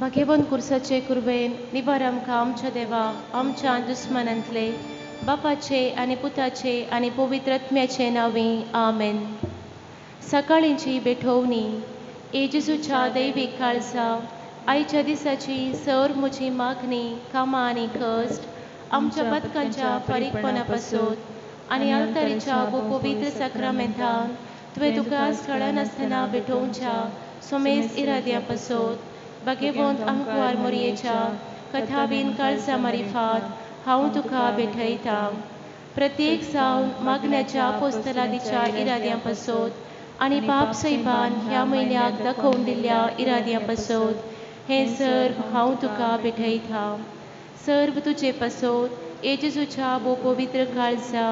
भाग्यवंत कुर्साचे कुर्बेन निवार आमकां आमच्या देवा आमच्या दुस्मानांतले बापाचे आनी पुताचे आनी पवित्र आत्म्याचे नांवे आमेन. सकाळींची भेटवणी. ए जेजूच्या दैवीक काळजा, आयच्या दिसाची सर म्हजी मागणी कामां आनी कश्ट आमच्या पदकांच्या फारीकपणा पासत आनी आल्तारीच्या पवित्र साक्रामेंतान तुवें तुका कळनासतना भेटोवच्या सोमेस इराद्या पासत भाग्यवंत आमकुवार मोरयेच्या कथाबीन काळजा मारिफात हांव तुका भेटयता. प्रत्येक जावन मागण्याच्या पोस्तलादीच्या इराद्यां पासत आनी पाप सैबान ह्या म्हयन्याक दाखोवन दिल्ल्या इराद्यां पासत हें सर्व हांव तुका भेटयता. सर्व तुजे पासत ए जेजूच्या भोव पवित्र काळजा,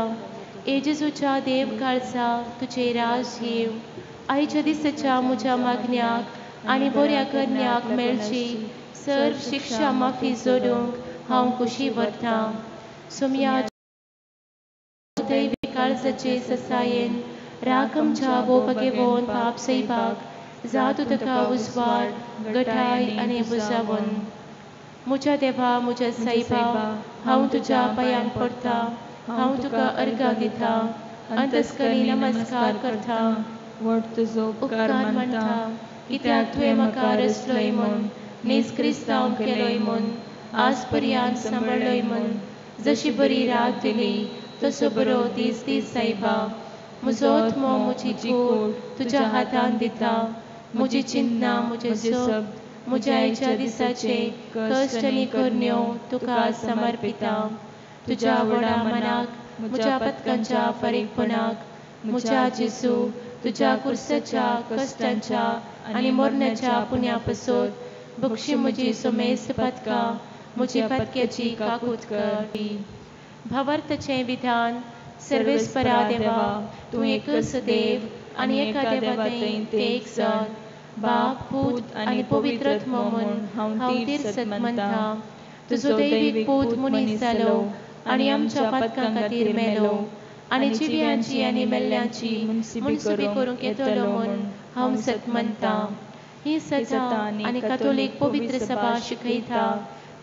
ए जेजूच्या देव काळजा, तुजे राज येव. आयच्या दिसाच्या म्हज्या मागण्याक आनी बऱ्या करण्याक मेळची सर्व शिक्षा माफी जोडूंक हांव खुशी व्हरतां. सोमया दैवी काळजाचे ससायेन राख आमच्या भोव भाग्यवंत पाप सैबाक जा तूं ताका उजवाड गटाय आनी बुजावन. म्हज्या देवा, म्हज्या सायबा, हांव तुज्या पांयांक पडटा, हांव तुका अर्घां दिता, अंतस्करी नमस्कार करता, व्हड तुजो उपकार मानता, कित्याक तुवें म्हाका रचलोय म्हूण, नीज क्रिस्तांव केलोय म्हूण, आज पर्यंत सांबाळ्ळोय म्हूण, जशी बरी रात दिली तसो बरो दीस दीस सायबा. म्हजो आत्मो म्हजी कूड तुज्या हातान दिता, म्हजी चिंतना म्हजें सब म्हज्या आयच्या दिसाचे कश्ट आनी करण्यो तुका समर्पिता. तुज्या व्हडा मनाक म्हज्या पदकांच्या फारीकपणाक म्हज्या जेजू तुज्या कुर्साच्या कश्टांच्या आनी मरणाच्या पुण्या पासत बक्षी म्हजी सोमेस्त पदकां म्हजी पदक्याची काकूत कर. भावार्थाचें विधान. सर्वेस्परा देवा, तूं एकच देव आनी एका देवा ते एक जण बाप पूत आनी पवित्र आत्मो म्हूण हांव तीर्सत मानता. तुजो दैवीक पूत मनीस जालो आनी आमच्या पातकां खातीर मेलो आनी जिव्यांची आनी मेल्ल्यांची मुनसुबी करूंक येतलो म्हूण हांव सत मानता. ही सतां आनी कातोलीक पवित्र सभा शिकयता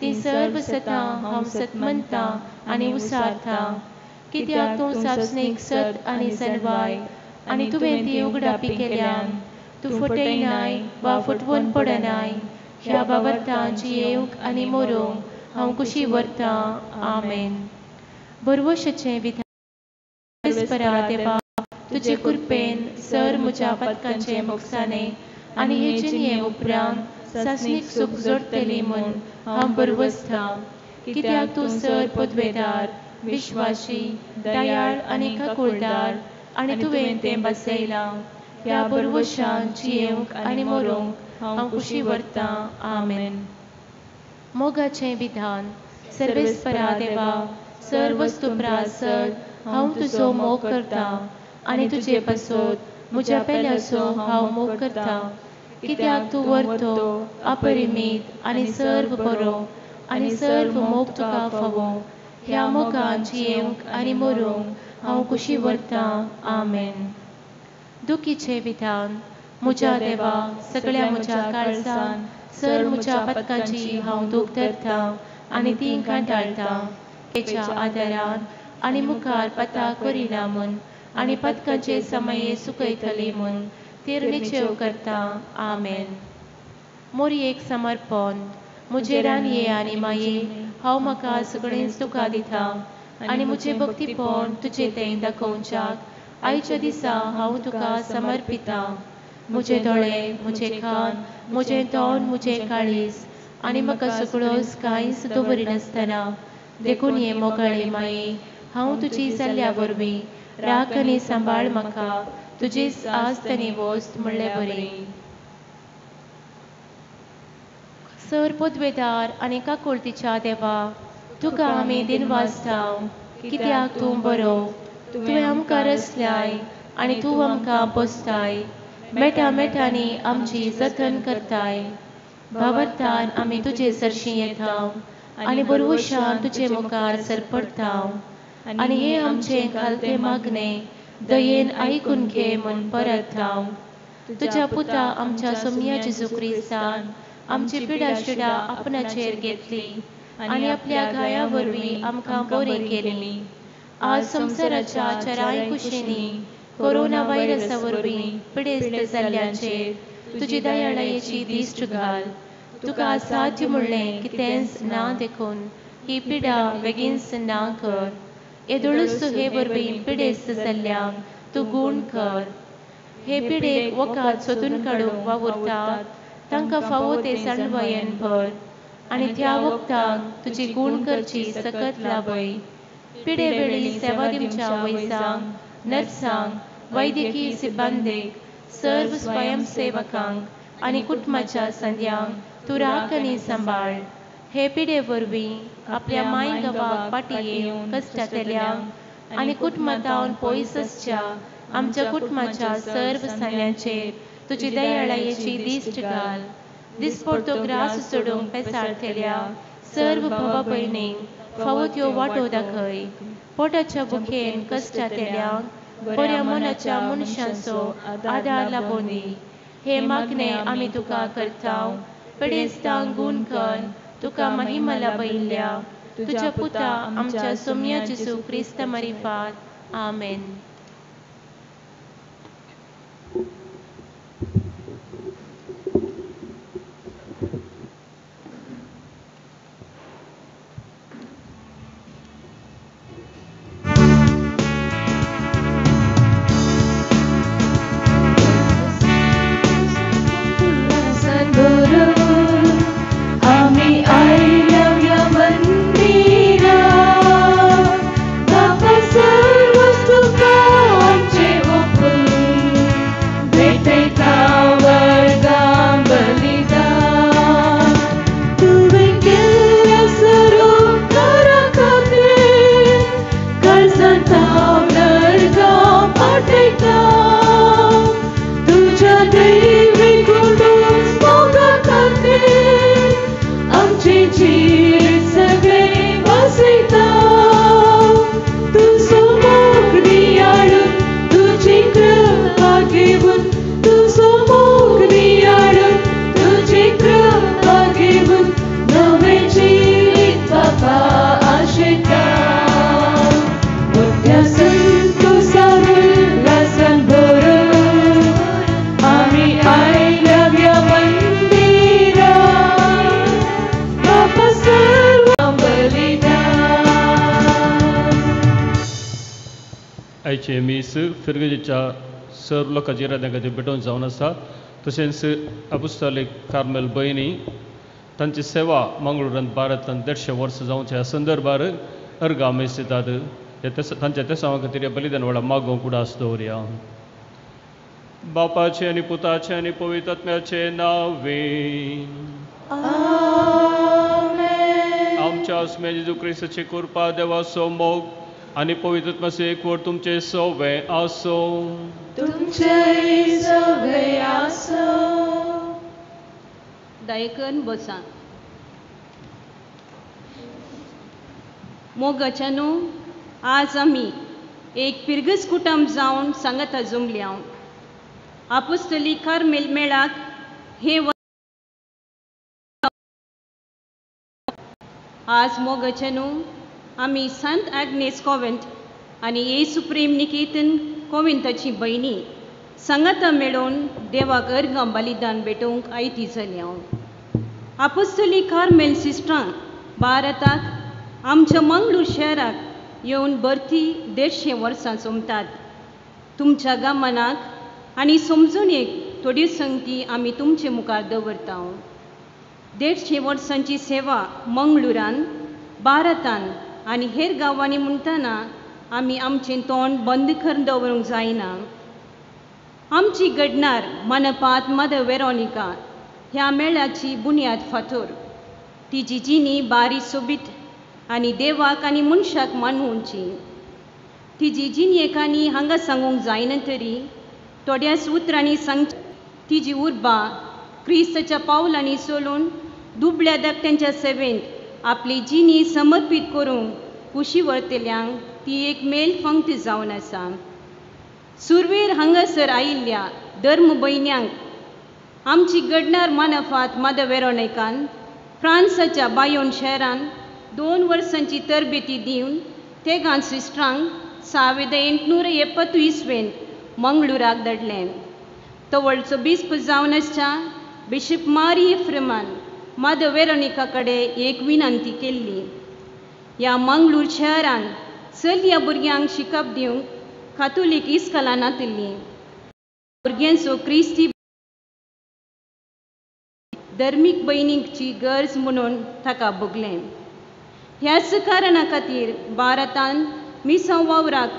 ती सर्व सतां हांव सत मानता आनी उसारता. कित्याक तूं सासणीक सत आनी सनवाय आनी तुवें ती उगडापी केल्यान तूं फटयनाय वा फटवून पडनाय. ह्या बाबतान जियेवंक आनी मरूंक हांव खुशी व्हरतां. आमेन. बरवशाचें विधान. देवा, तुजे कृपेन सर म्हज्या पदकांचें मोगसाणें आनी हे जिणये उपरांत सासणीक सूख जोडटली म्हूण हांव बरवसतां. कित्याक तूं सर पदवेदार, विश्वाशी, दयाळ आनी काकुळदार आनी तुवें तें बसयलां. ह्या बरवशान जियेवंक आनी मरूंक हांव खुशी व्हरतां. आमेन. मोगाचें विधान. सर्वेस्परा देवा, सर वस्तू प्रासर हांव तुजो मोग करता आनी तुजे पासत म्हज्या पेल्याचो हांव मोग करता. कित्याक तूं व्हरतो अपरिमीत आनी सर्व बरो आनी सर्व मोग तुका फावो. ह्या मोगान जियेवंक आनी मरूंक हांव खुशी व्हरतां. आमेन. दुखीचें विधान. म्हज्या देवा, सगळ्या म्हज्या काळजान सर म्हज्या पदकांची हांव दूख धरता आनी ती कांटाळटा. तेच्या आदारान आनी मुखार पता करिना म्हूण आनी पदकांचे समये सुकयतली म्हूण तेर निश्चेव करता. आमेन. मोरयेक समर्पण. म्हजे रानये आनी माये, हांव म्हाका सगळेंच तुका दिता आनी म्हजें भक्तीपण तुजें तें दाखोवच्याक आयच्या दिसा हांव तुका समर्पिता. म्हजे दोळे, म्हजे कान, म्हजें तोंड, म्हजें काळीज आनी म्हाका सगळोच कांयच दवरिनासतना देखून हे मोगाळे माये, हांव तुजी जाल्ल्या वरवीं राख आनी सांबाळ म्हाका तुजीच आस्त आनी वस्त म्हणले बरी. सर पदवेदार आनी काकुळतीच्या देवा, तुका आमी दिनवासता कित्याक तूं बरो, तुवें आमकां रचल्याय आनी तूं आमकां पोसताय, मेटा मेटांनी आमची जतन करताय. भावार्थान आमी तुजे सरशीं येता आनी बरवशान तुजे मुखार सरपडटा आनी हे आमचें खालतें मागणें दयेन आयकून घे म्हूण परत. तुज्या पुता आमच्या सोमया जेजू क्रिस्तान आमची पिडा शिडा आपणाचेर घेतली आनी आपल्या घाया वरवीं आमकां बरी केली. आज संवसाराच्या चारांय कुशींनी कोरोना व्हायरसा वरवीं पिडेस्त जाल्ल्यांचेर तुजी दयाळायेची दिश्ट घाल. तुका असाध्य म्हणलें कितेंच ना देखून ही पिडा बेगीनच ना कर. येदोळूच हे वरवीं पिडेस्त जाल्ल्यांक तूं गूण कर. हे पिडेक वखद सोदून काडूंक वावुरतात तांकां फावो ते जाणवायेन भर आनी त्या वखदांक तुजी गूण करची सकत लाभय. पिडे वेळी सेवा दिवच्या वैजांक, नर्सांक, वैद्यकीय सिब्बंदेक, सर्व स्वयंसेवकांक आनी कुटुंबाच्या संद्यांक तूं राख आनी सांबाळ. हे पिडे वरवीं आपल्या माय गांवाक फाटीं येवन कश्टांतल्यांक आनी कुटुंबांतावन पयस आसच्या आमच्या कुटुंबाच्या सर्व सांद्यांचेर तुजी दयाळायेची दिश्ट घाल. दिसपडतो ग्रास सोडूंक पेसाडटल्या सर्व भावा भयणींक फावो त्यो वाटो दाखय. पोटाच्या भुकेन कश्टांतल्यांक बऱ्या मनाच्या मनशांचो आदार लाबोवन दी. हे मागणे आमी तुका करता. पिडेस्तांक गूण कर तुका महिमा लाभयिल्ल्या तुज्या पुता आमच्या सोम्या जेजू क्रिस्ता मारिफात. आमेन. आयचे मीस फिरगजेच्या सर्व लोकांची इराद्यां खातीर भेटोवन जावन आसा. तशेंच अपुस्तालीक कार्मेल भयणी तांची सेवा मंगळुरांत भारतांत 150 वर्सां जावच्या ह्या संदर्भार अर्गां मीस दितात. तांच्या तेसांवा खातीर ह्या बलिदान वेळार मागोवंक उडास दवरया. बापाचे आनी पुताचे आनी पवित्र आत्म्याचे नांवे आमच्या आसम्या जेजू क्रिस्ताची कृपा, देवाचो मोग आनी पवित्र आत्म्याचो एकवट तुमचे सवे आसो. तुमचे सवे आसो. दयेकन बसा. मोगाच्या न्हू आज आमी एक पिरगस कुटुंब जावन सांगाता जमल्या. आपुस्तली कार्मेल मेळाक हे आज मोगाच्या न्हू आमी संत आग्नेस कॉवेंट आनी येसू प्रेम निकेतन कॉवेंटाची भयणी सांगाता मेळोवन देवाक अर्गां बलिदान भेटोवंक आयती जाल्या. आपुस्तली कार्मेल सिस्टरां भारताक आमच्या मंगळूर शहराक येवन भरती 150 वर्सां सोमतात. तुमच्या गमनाक आनी समजून एक थोड्यो संगती आमी तुमचे मुखार दवरता. 150 वर्सांची सेवा मंगळुरान, भारतान आनी हेर गांवांनी म्हणटना आमी आमचें तोंड बंद करून दवरूंक जायना. आमची घडणार मनपात मदर वेरोनिका ह्या मेळाची बुन्याद फातोर. तिजी जिणी बारी सोबीत आनी देवाक आनी मनशाक मानवची. तिजी जिणेकांनी हांगा सांगूंक जायना तरी थोड्याच उतरांनी सांग. तिजी उर्बा क्रिस्ताच्या पावलांनी चलून दुबळ्या धाकट्यांच्या सेवेंत आपली जिणी समर्पीत करूंक कुशी व्हरतल्यांक ती एक मेल पंक्ती जावन आसा. सुरवेर हांगासर आयिल्ल्या धर्म भयण्यांक आमची घडणार मानफात माद वेरोनिकान फ्रांसाच्या बायोन शहरान 2 वर्सांची तरबेती दिवन तेगां सिस्टरांक 1870 इस्वेन मंगळुराक धाडलें. तवळचो बिस्प जावन आसच्या बिशप मारी एफ्रेमान माद वेरोनिका कडेन एक विनंती केल्ली. ह्या मंगळूर शहरान चलया भुरग्यांक शिकप दिवंक कातोलीक इस्कलां नातिल्लीं. भुरग्यांचो क्रिस्ती धर्मीक भयणींची गरज म्हणून ताका भोगलें. ह्याच कारणा खातीर भारतान मिसांव वावराक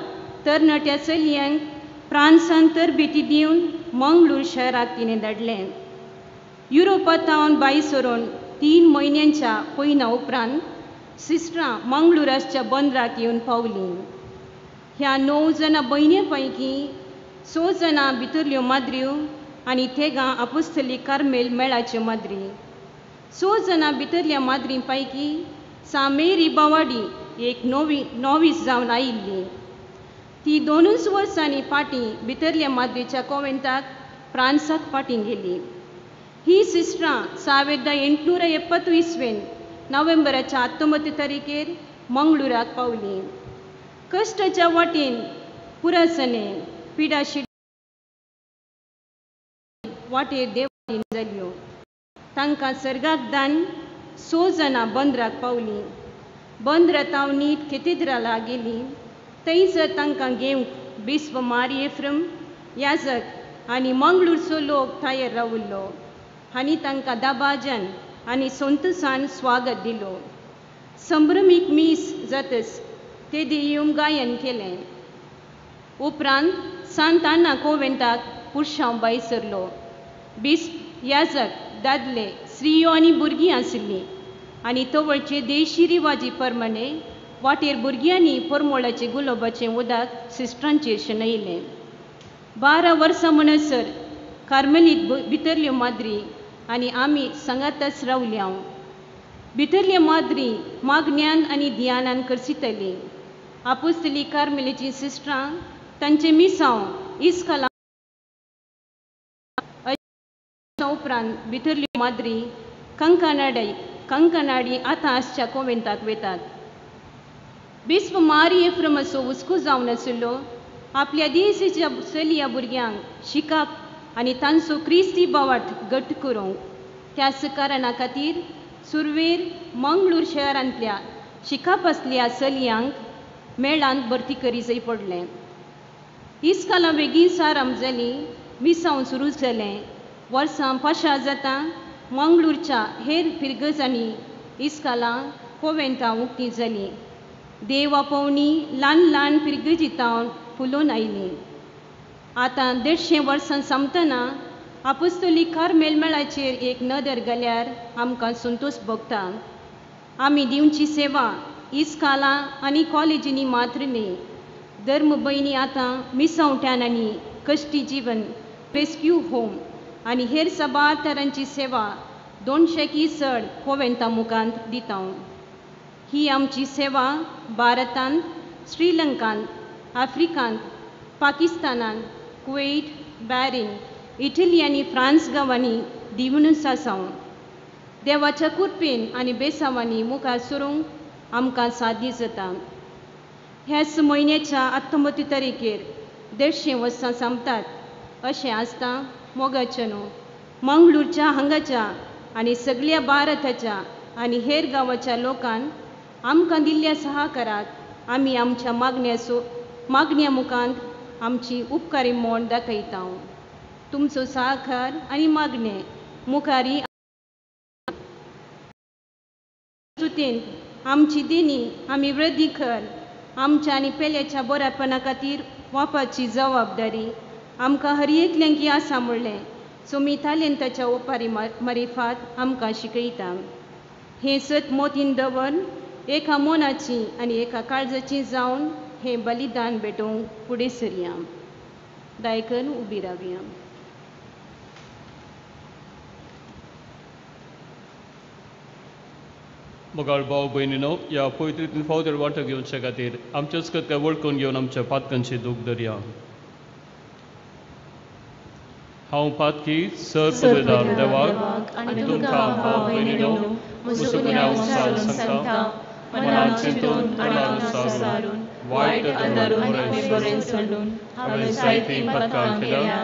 तरणाट्या चलयांक फ्रांसान तरबेती दिवन मंगळूर शहराक तिणें धाडलें. युरोपांत भायर सरून 3 म्हयन्यांच्या पयना उपरांत सिस्टरां मंगळुराच्या बंदराक येवन पावलीं. ह्या 9 जाणां भयणी पैकी 6 जाणां भितरल्यो माद्र्यो आनी तेगां आपोस्तली कार्मेल मेळाच्यो माद्री. 6 जाणां भितरल्या माद्रीं पैकी सा मेरी बावाडी एक नोवीस जावन आयिल्ली. ती 2 वर्सांनी फाटीं भितरल्या माद्रीच्या कोवेंताक फ्रांसाक फाटीं गेली. ही सिस्टरां 1870 इस्वेन नोव्हेंबराच्या 19 तारखेर मंगळुराक पावली. कश्टाच्या वाटेन पुरासने पिडाशी वाटेर देवान जाल्यो. तांकां सर्गाक दान 6 जाणां बंदराक पावली. बंदरांत नीट केतेद्राला गेली. थंयसर तांकां घेवंक बिस्प मारी एफ्रम याजक आनी मंगळूरचो लोक तयार राविल्लो आनी तांकां दबाजन आनी संतोसान स्वागत दिलो. संभ्रमीक मीस जातच ते देयूम गायन केलें. उपरांत सांत आना कोवेंताक पुरशांव भायर सरलो. बिस्प याजक दादले स्त्रियो आनी भुरगीं आशिल्लीं आनी तवळचे देशी रिवाजी प्रमाणे वाटेर भुरग्यांनी परमोळाचें गुलाबाचें उदक सिस्टरांचेर शेणयलें. 12 वर्सां म्हणसर कार्मेलीत भितरल्यो माद्री आनी आमी सांगातच रावल्या. भितरल्यो माद्री मागण्यान आनी ध्यानान करसितली. आपोस्तली कार्मेलीची सिस्टरां तांचें मिसांव इस्कलां उपरांत भितरल्यो माद्री कंकणाडी आतां आसच्या कोवेंताक वेतात. बिस्प मारी एफ्रमाचो हुस्को जावन आशिल्लो आपल्या देशाच्या चलया भुरग्यांक शिकप आनी तांचो क्रिस्ती बावट घट करूंक. त्याच कारणा खातीर सुरवेर मंगळूर शहरांतल्या शिकप आसल्या चलयांक मेळांत भरती करी जाय पडलें. इस्कलां बेगीन आरंभ जालीं. मिसांव सुरू जालें. वर्सां पाशां जाता मंगळूरच्या हेर फिरगजांनी इस्कलां कोवेंतां उक्तीं जालीं. देव आपोवणी ल्हान ल्हान फिरगजितां फुलोवन आयलीं. आतां 150 वर्सां सोंपतना आपोस्तली कार्मेल मेळाचेर एक नदर घाल्यार आमकां संतोश भोगता. आमी दिवची सेवा इस्कालां आनी कॉलेजींनी मात्र न्ही, धर्म भयणी आतां मिसांवट्यान आनी कश्टी जीवन रेस्क्यू होम आनी हेर साबार तरांची सेवा 200 चड कोवेंतां मुखांत दिता. ही आमची सेवा भारतांत, श्रीलंकांत, आफ्रिकांत, पाकिस्तानांत, कुवेट, बॅरीन, इटली आनी फ्रांस गांवांनी दिवनूच आसा. देवाच्या कृपेन आनी बेसांवांनी मुखार सरूंक आमकां साध्य जाता. ह्याच म्हयन्याच्या 19 तारखेर 150 वर्सां सोंपतात अशें आसता. मोगाच्या न्हू मंगळूरच्या हांगाच्या आनी सगळ्या भारताच्या आनी हेर गांवाच्या लोकान आमकां दिल्ल्या सहकाराक आमी आमच्या मागण्या मुखांत आमची उपकारी म्हूण दाखयता. तुमचो सहकार आनी मागणे मुखारी तुतेन आमची देणी आमी वृद्धी कर आमच्या आनी पेल्याच्या बऱ्यापणा खातीर वापरची जबाबदारी आमकां हर एकल्यांकी आसा म्हणलें सोमी तालेंताच्या ओपारी मारिफात आमकां शिकयता. हें सत मोतीन दवर एका मनाची आनी एका काळजाची जावन हें बलिदान भेटोवंक फुडें सरया. दायकन उबी रावया. मोगाळ भाव भयणीनो, ह्या पवित्रीतून फावतर वांटो घेवचे खातीर आमच्याच कथा वळखून घेवन आमच्या पातकांची दूख धरया. हांव पातकी सर पदवेदार देवाक आनी तुमकां भाव भयणीनो म्हजो गुन्यांव सांगता मनान चिंतून आनी सारून वायट धरून बरें सोडून हांवें जायतीं पथकां केल्या.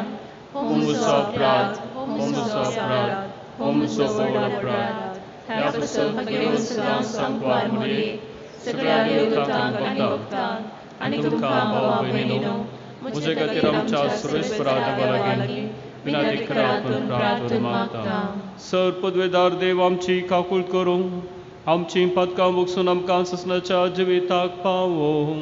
हो म्हजो अपराध, हो म्हजो अपराध, हो म्हजो व्हड अपराध. ह्या पासून घेवन सदां सांकवार मुरये सगळ्या देवतांक आनी भक्तांक आनी तुमकां भाव भयणीनो म्हजे खातीर आमच्या सुरेश्वरा देवा लागीं विनंती करात म्हूण प्रार्थना मागता. सर पदवेदार देव आमची काकूळ करूं, आमची पदकां बगसून आमकां ससनाच्या जिविताक पावोवं.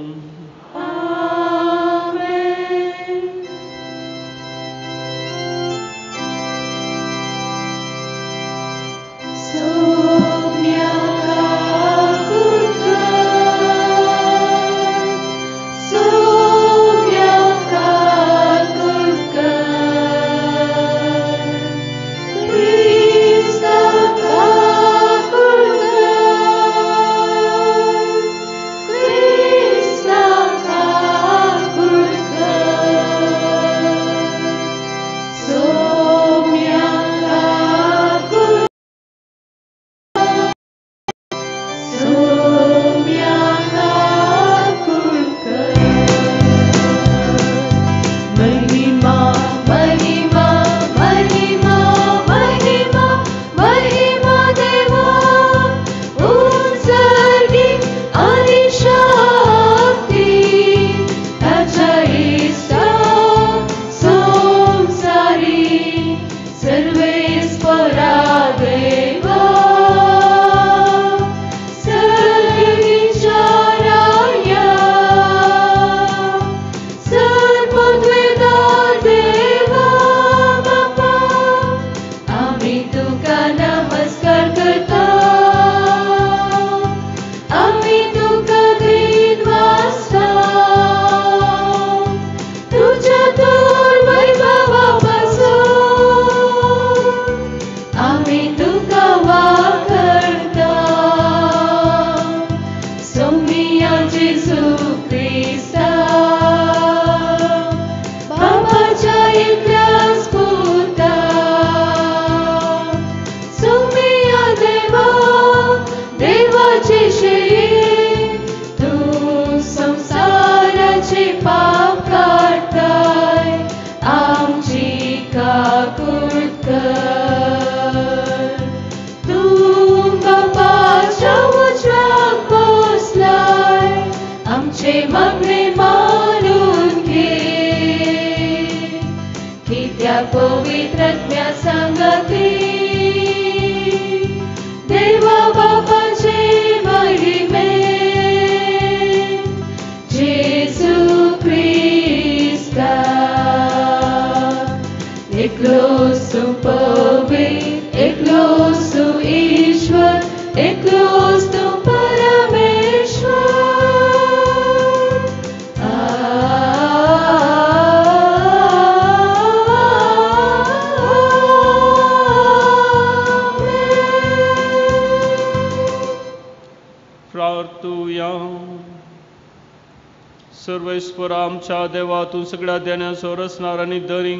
सर्वेश्वर आमच्या देवा, तूं सगळ्या देण्याचो रचणार आनी धनी,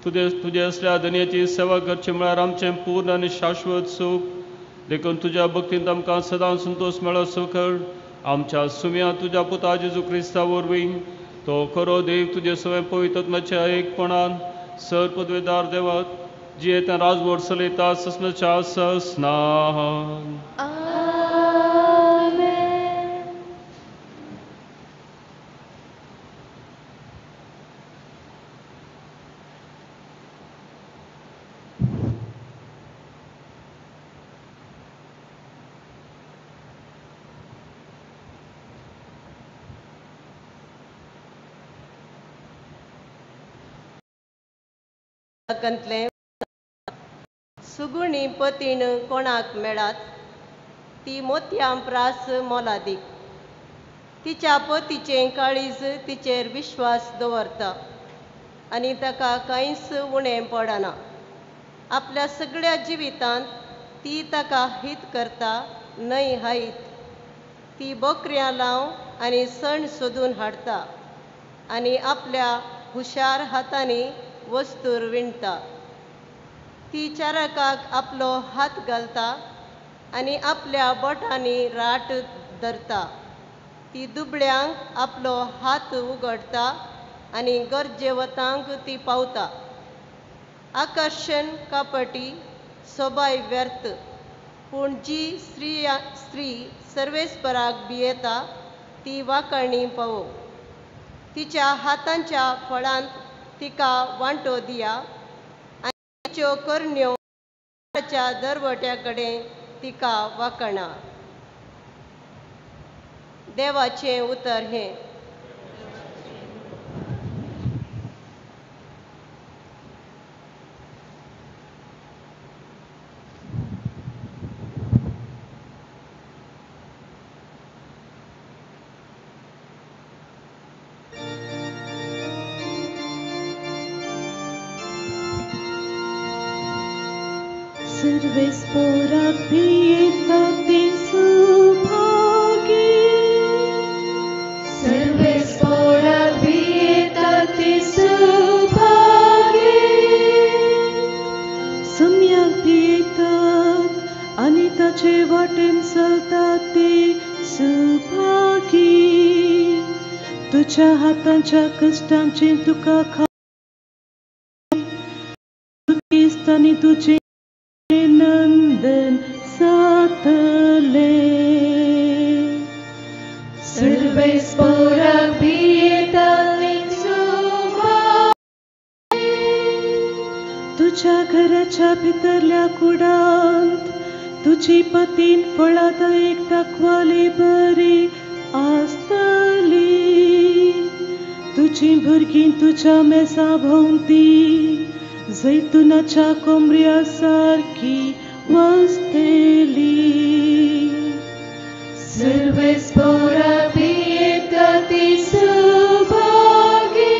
तुजे तुजे असल्या धनयाची सेवा करची म्हळ्यार आमचें पूर्ण आनी शाश्वत सूख. देखून तुज्या भक्तींत आमकां सदां संतोश मेळो कर. आमच्या सुम्या तुज्या पुता जेजू क्रिस्ता वरवीं तो खरो देव तुजे सवें पवित्रत्माच्या एकपणान सर पदवेदार देवात जियेता राजवट चलयता ससनाच्या ससनान. सुगुणी पतीण कोणाक मेळात ती मोतयां प्रास मोलादीक. तिच्या पतीचें काळीज तिचेर विश्वास दवरता आनी ताका कांयच उणें पडना. आपल्या सगळ्या जिवितांत ती ताका हित करता न्हय हायत. ती बकऱ्यां लाव आनी सण सोदून हाडटा आनी आपल्या हुशार हातांनी वस्तूर विणटा. ती चारकाक आपलो हात घालता आनी आपल्या बोटांनी राट धरता. ती दुबळ्यांक आपलो हात उगडटा आनी गरजेवतांक ती पावता. आकर्शण कपटी सोबाय व्यर्थ, पूण जी स्त्री सर्वेस्पराक भियेता ती वाकणी पावो. तिच्या हातांच्या फळांत तिका वांटो दिया आनी तिच्यो करण्यो दरवट्या कडेन तिका वाकणा. देवाचें उतर हें. सर्वेस्पोराक भियेता ते सुभागी, सर्वेस्पोराक भियेता ते सुभागी, सम्याक भियेतात आनी ताचे वाटेन चलतात ते सुभागी. तुज्या हातांच्या कश्टांचें तुका आनी तुजें नंदन जातलें. सर्वेस्पोराक भियेता ते सुभागी, तुज्या घराच्या भितरल्या कुडांत तुजी पतीन फळादायक दाखवाली बरी आसतली. तुजी भुरगीं तुज्या मेसा भोंवती जैतुनाच्या कोमऱ्या सारकी वसतली. सर्वेस्पोराक भियेता ते सुभागी,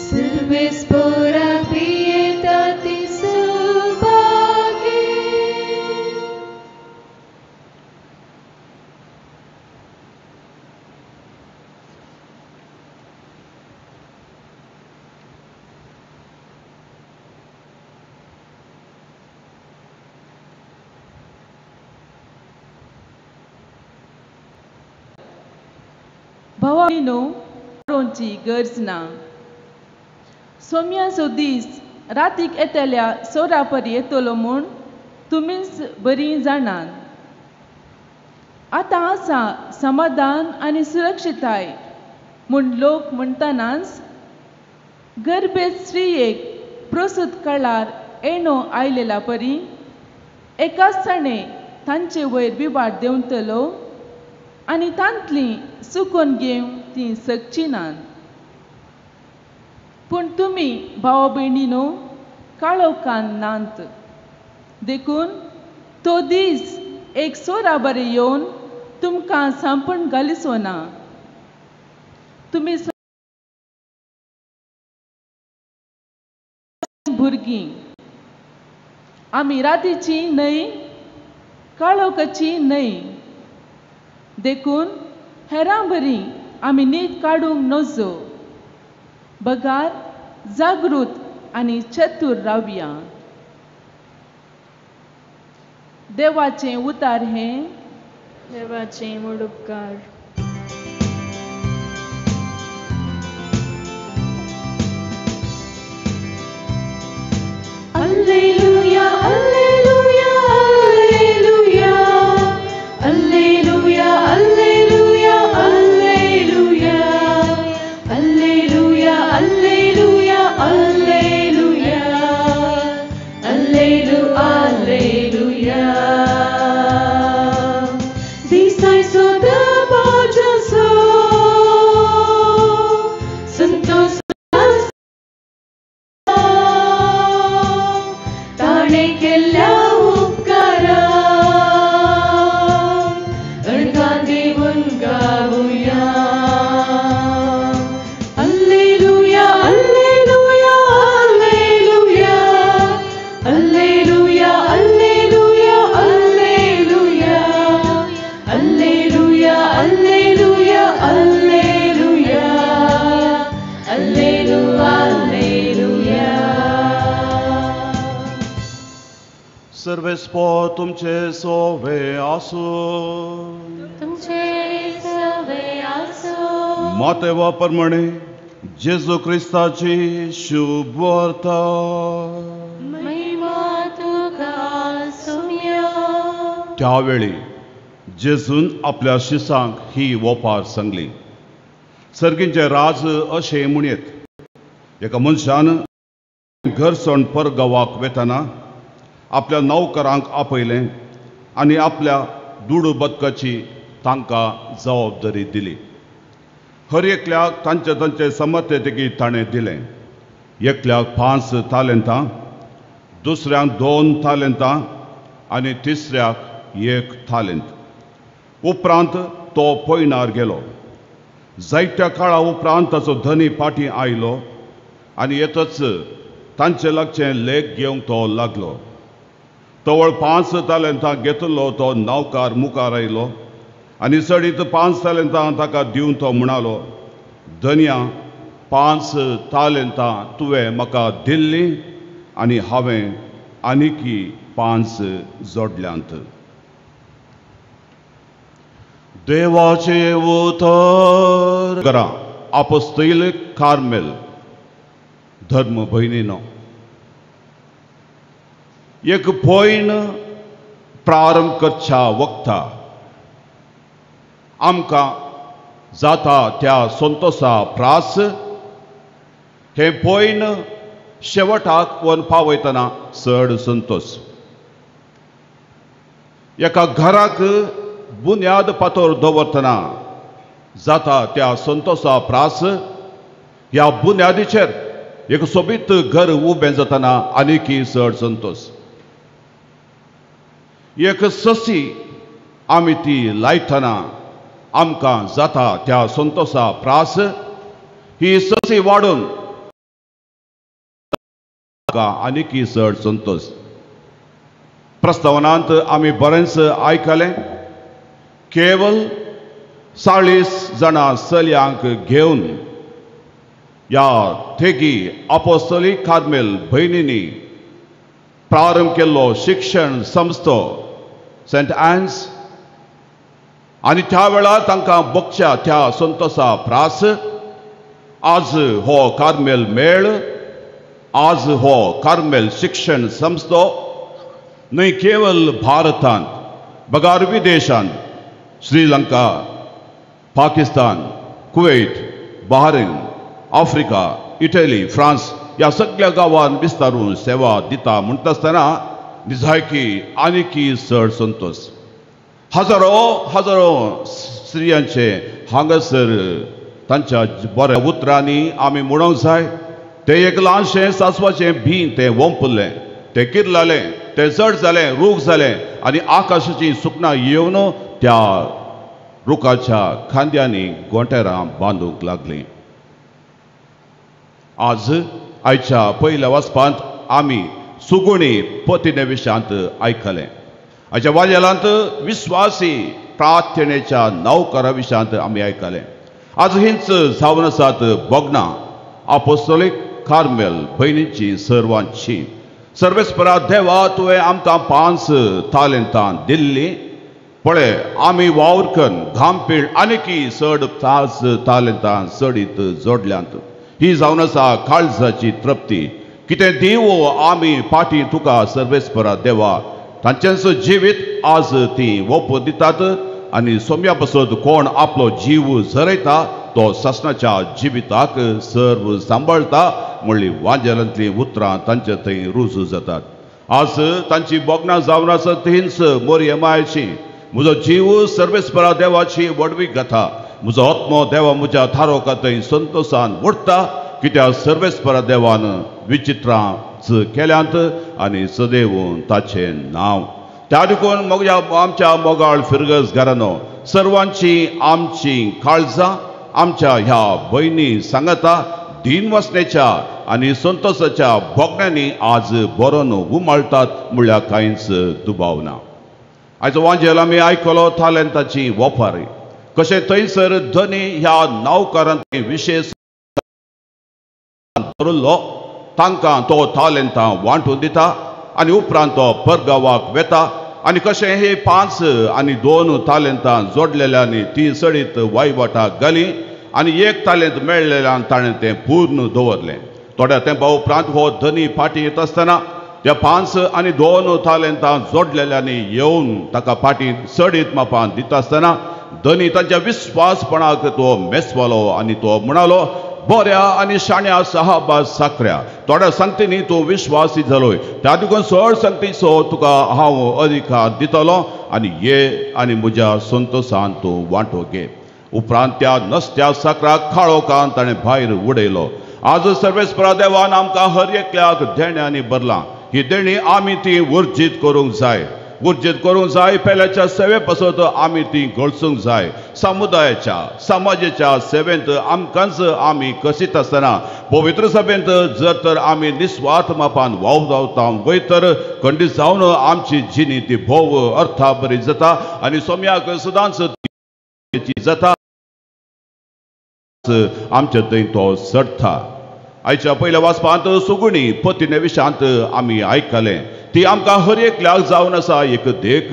सर्वेस्पोराक भियेता ते सुभागी. भावानो बरोवची गरज ना. सोम्याचो दीस रातीक येतल्या सोरापर येतलो म्हूण तुमीच बरीं जाणात. आतां आसा समाधान आनी सुरक्षिताय म्हूण लोक म्हणटनाच गर्भेत स्त्रियेक प्रसूत काळार येणो आयलेल्या परी एकाच जाणें तांचे वयर बिवाड देंवतलो आनी तांतली चुकोवन घेवन ती सकची नात. पूण तुमी भाव भयणीनो काळोखान नात, देखून तो दीस एक सोरा बरें येवन तुमकां सांपण घालिचो ना. तुमी भुरगीं आमी रातीची न्हय काळोखाची न्हय, देखून हेरां बरी आमी न्हीद काडूंक नजो, बगार जागृत आनी चतूर रावया. देवाचें उतार हें. देवाचें व्हड उपकार. Alleluia, alleluia, alleluia, alleluia, alleluia, alleluia, alleluia, alleluia, alleluia, alleluia, alleluia. दिसायचो दबाज्याचो Santosh सर्वेस्पोर तुमचे सोवे आसूं. तुमचे सवे आसूं. मातेवा प्रमाणे जेजू क्रिस्ताची शुभ वार्ता. महिमा तुका सुम्या. त्यावेळी जेजून आपल्या शिसांक ही ओपार सांगली. सर्गींचे राज अशें म्हणयेत, एका मनशान घर सोड परगांवाक वेतना आपल्या नौकरांक आपयलें आनी आपल्या दुडू बदकाची तांकां जबाबदारी दिली. हर एकल्याक तांचे तांचे समर्थतेकी ताणें दिलें. एकल्याक 5 तालेंतां, दुसऱ्यांक 2 तालेंतां आनी तिसऱ्याक 1 तालेंत. उपरांत तो पयणार गेलो. जायत्या काळा उपरांत ताचो धनी फाटीं आयलो आनी येतच तांचे लागचें लेख घेवंक तो लागलो. तवळ 5 तालेंतां घेतलो तो नौकार मुखार आयलो आनी चडीत 5 तालेंतां ताका दिवन तो म्हणालो, धनया 5 तालेंतां तुवें म्हाका दिल्लीं आनी हांवें आनीकी 5 जोडल्यांत. देवाचें उतर. घरा आपोस्तोल कार्मेल धर्म भयणीनो, एक पॉयन प्रारंभ करच्या वखता आमकां जाता त्या संतोषा प्रास हे पॉयन शेवटाक वन पावयतना चड संतोष. एका घराक बुन्याद पातोर दवरतना जाता त्या संतोषा प्रास ह्या बुन्यादीचेर एक सोबीत घर उबें जातना आनीकी चड संतोष. एक ससी आमी ती लायतना आमकां जाता त्या संतोषा प्रास ही ससी वाडून आनीकी चड संतोष. प्रस्तावनांत आमी बरेंच आयकलें, केवल 40 जाणां चलयांक घेवन ह्या थेगी आपोस्तोलीक कार्मेल भयणींनी प्रारंभ केल्लो शिक्षण संस्थो सेंट एन्स आनी त्या वेळार तांकां बगच्या त्या संतोषा प्रास आज हो कार्मेल मेळ, आज हो कार्मेल शिक्षण संस्थो न्हय केवल भारतांत बगार विदेशांत Sri Lanka, Pakistan, Kuwait, Bahrain, Africa, Italy, France ह्या सगळ्या गांवांत विस्तारून सेवा दिता म्हणटा आसतना निजायकी आनीकी चड संतोष. हजारो हजारो स्त्रियांचे हांगासर तांच्या बऱ्या उतरांनी आमी म्हणूंक जाय, तें एक ल्हानशें सासवाचें बीं तें वंपलें, तें किर्लालें, तें जड जालें, रूख जालें आनी आकाशाचीं सुकणां येवन त्या रुखाच्या खांद्यांनी गोंटेरां बांदूंक लागलीं. आज आयच्या पयल्या वाचपांत आमी सुगुणी पतिणे विशयांत आयकलें. आयच्या वाजेलांत विस्वासी प्रार्थनेच्या नवकरा विशयांत आमी आयकलें. आज हीच जावन आसात भोगणां आपोस्तोलीक कार्मेल भयणीची सर्वांची. सर्वेस्परा देवा, तुवें आमकां 5 तालेंतां दिल्लीं, पळय आमी वावर करून घामपीळ आनीकी चड 5 तालेंतां चडीत जोडल्यांत. ही जावन आसा काळजाची तृप्ती. कितें दिवं आमी फाटीं तुका सर्वेस्परा देवा. तांचेंच जिवीत आज ती ओप दितात आनी सोम्या पासत कोण आपलो जीव झरयता तो सासणाच्या जिविताक सर्व सांबाळटा म्हणली वांजेलांतलीं उतरां तांचे थंय रुजू जातात. आज तांची भोगणां जावन आसा तींच मोरये मायची. म्हजो जीव सर्वेस्परा देवाची व्हडवी गाथा, म्हजो आत्मो देवा म्हज्या थारोका थंय संतोषान उडटा, कित्याक सर्वेस्परा देवान विचित्रांच केल्यांत आनी सदैव ताचें नांव. त्या देखून म्हज्या आमच्या मोगाळ फिरगज घरानो सर्वांची आमची काळजां आमच्या ह्या भयणी सांगता दीन वसण्याच्या आनी संतोषाच्या भोगण्यांनी आज बरोवन उमाळटात म्हणल्यार कांयच दुबाव ना. आयचो वांजेल आमी आयकलो तालेंताची वपारी कशें थंयसर धनी ह्या नावकारांत विशेश दवरिल्लो, तांकां तो तालेंतां वांटून दिता. आनी उपरांत तो परगांवाक वेता आनी कशें हे 5 आनी 2 तालेंतां जोडलेल्यांनी ती सडीत वायवाटाक घाली आनी 1 तालेंत मेळ्ळेल्यान ताणें तें पूर्ण दवरलें. थोड्या तेंपा उपरांत हो धनी फाटीं येता आसतना त्या 5 आनी 2 तालेंतां जोडलेल्यांनी येवन ताका फाटीं सडीत मापान दिता आसतना धनी तांच्या विस्वासपणाक तो मेसवालो आनी तो म्हणालो, बऱ्या आनी शाण्या साहबा साकऱ्या, थोड्या संगतींनी तूं विश्वासी जालोय, त्या देखून चड संगतीचो तुका हांव अधिकार दितलो आनी ये आनी म्हज्या संतोशान तूं वांटो घे. उपरांत त्या नसत्या साकराक काळोखान ताणें भायर उडयलो. आज सर्वेस्परा देवान आमकां हर एकल्याक देण्यांनी भरलां. ही देणी आमी ती उर्जीत करूंक जाय, उर्जीत करूंक जाय. पेल्याच्या सेवे पासत आमी ती गळसूंक जाय. समुदायाच्या समाजाच्या सेवेंत आमकांच आमी कशीत आसतना पवित्र सभेंत जर तर आमी निस्वार्थ मापान वावरावता वयर तर खंडीत जावन आमची जिणी ती भोव अर्था बरी जाता आनी सोम्याक सदांच जाता आमच्या थंय तो चडटा. आयच्या पयल्या वाचपांत सुगुणी पतिने विशांत आमी आयकलें. ती आमकां हर एकल्याक जावन आसा एक देख.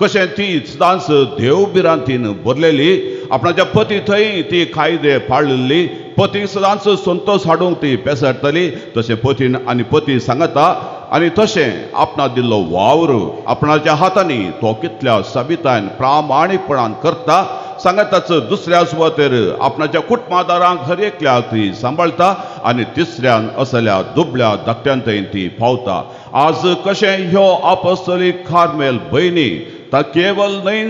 कशें ती सदांच देव भिरांतीन भरलेली, आपणाच्या पती थंय ती कायदे पाळिल्ली, पती सदांच संतोश हाडूंक ती पेसरतली. तशें पतीन आनी पती सांगता आनी तशें आपणा दिल्लो वावर आपणाच्या हातांनी तो कितल्या सबितायन प्रामाणीकपणान करता. सांगताच दुसऱ्या सुवातेर आपणाच्या कुटुंबादारांक हर एकल्याक ती सांबाळटा आनी तिसऱ्यान असल्या दुबळ्या धाकट्यान थंय ती पावता. आज कशें ह्यो आपस्तोलीक कार्मेल भयणी ता केवल न्हय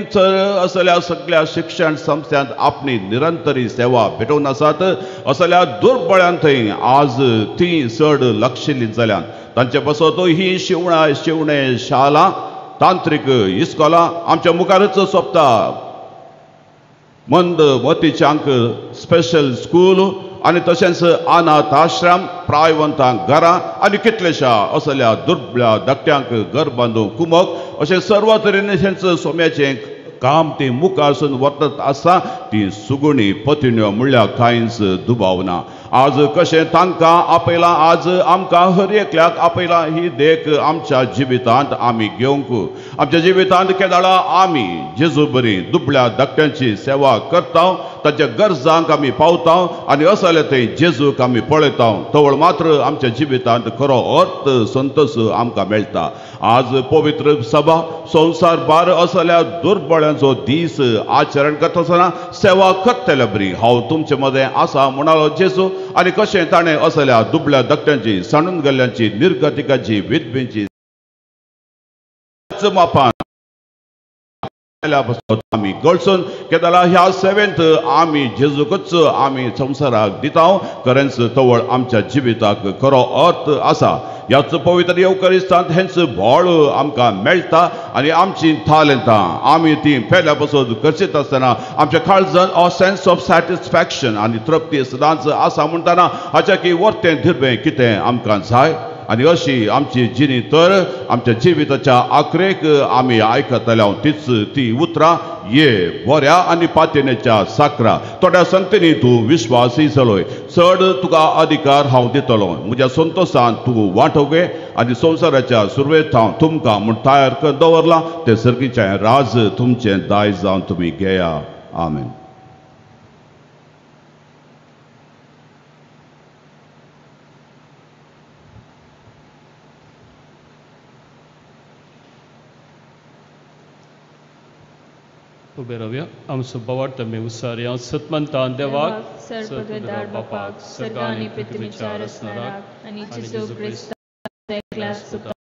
असल्या सगळ्या शिक्षण संस्थांत आपली निरंतरी सेवा भेटोवन आसात. असल्या दुर्बळ्यां थंय आज ती चड लक्षिल्ली जाल्यान. तांचे पासत ही शिवणा शिवणे शाळा तांत्रीक इस्कोलां आमच्या मुखारच सोंपता. मंद मतीच्यांक स्पेशल स्कूल आनी तशेंच अनाथ आश्रम, प्रायवंतांक घरां आनी कितलेशा असल्या दुर्बळ्या धाकट्यांक घर बांदूंक कुमक अशें सर्व तरेन हेंच सोम्याचें काम ती मुखारसून व्हरत आसा. ती सुगुणी पतिण्यो म्हणल्यार कांयच दुबाव ना. आज कशें तांकां आपयलां, आज आमकां हर एकल्याक आपयलां. ही देख आमच्या जिवितांत आमी घेवंक. आमच्या जिवितांत केदाळा आमी जेजू बरी दुबळ्या धाकट्यांची सेवा करता, ताच्या गरजांक आमी पावता आनी असले थंय जेजूक आमी पळयता. तवळ मात्र आमच्या जिवितांत खरो अर्थ संतोश आमकां मेळटा. आज पवित्र सभा संवसार भार असल्या दुर्बळ्यांचो दीस आचरण करता आसतना सेवा करतल्या बरी हांव तुमचे मदें आसा म्हणालो जेजू. आनी कशें ताणें असल्या दुबळ्या धाकट्यांची, सांडून गेल्ल्यांची, निर्गतिकांची, विधवेंची मापान आमी गळसून केदाळा ह्या सेवेंत आमी जेजूकच आमी संवसाराक दिता. खरेंच तवळ आमच्या जिविताक खरो अर्थ आसा. ह्याच पवित्र येवकरिस्तांत हेंच भोळ आमकां मेळटा आनी आमची तालेंतां आमी ती पेल्या पासून करचीत आसतना आमच्या काळजान अ सेन्स ऑफ सॅटिस्फॅक्शन आनी तृप्ती सदांच आसा म्हणटना हाच्या की वर्तें धिरवें कितें आमकां जाय. आनी अशी आमची जिणी तर आमच्या जिविताच्या आखरेक आमी आयकतल्या तीच ती उतरां, ये बऱ्या आनी पातयेच्या साकरा, थोड्या संगतींनी तूं विश्वासी जालोय, चड तुका अधिकार हांव दितलो, म्हज्या संतोशान तूं वांटो घे आनी संवसाराच्या सुरवेत हांव तुमकां म्हूण तयार कर दवरलां तें सर्गीचें राज तुमचें दायज जावन तुमी घेया. आमेन. उबे रावया. आमचो बोवार्थ आमी उसारया. सतमंतान देवाक, सर्वपदधार बापाक, सर्ग आनी पृथ्वीच्या रचणाराक आनी जेजू क्रिस्ताच्या एकल्या सुताक,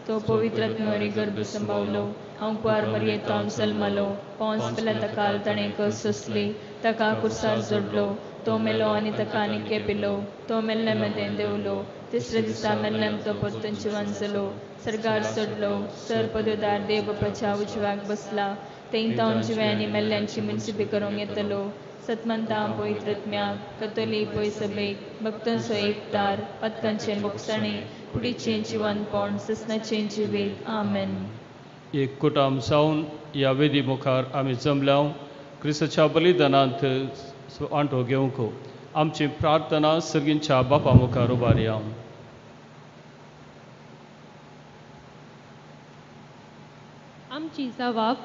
तो पवित्र आत्म्यावरी गर्भ संभावलो, हांव मरयेंत जल्मलो, पोंस पिलाताकाल ताणें कस सोंसली, ताका कुर्सार जोडलो, तो मेलो आनी ताका निके पिलो, तो मेल्ल्या मदें देंवलो, तिसऱ्या दिसा मेल्ल्यान तो परतून जिवन जालो, सर्गार चडलो, सर पदोदार देव बापाच्या उजव्याक बसला, थंय तावन जिव्या आनी मेल्ल्यांची मुन्सिपी करूंक येतलो. सतमंता पवित्र आत्म्याक, कतोली पय सभेक, भक्तांचो एकतार, पत्कांचें बोगसणें, कुडीचें जिवनपण, ससनाचें जिवीत. आमेन. एक कुटाम जावन ह्या वेदी मुखार आमी जमल्या क्रिस्ताच्या बलिदानांत वांटो घेवंक. आमची प्रार्थना सर्गींच्या बापा मुखार उबारया. आमची जवाब.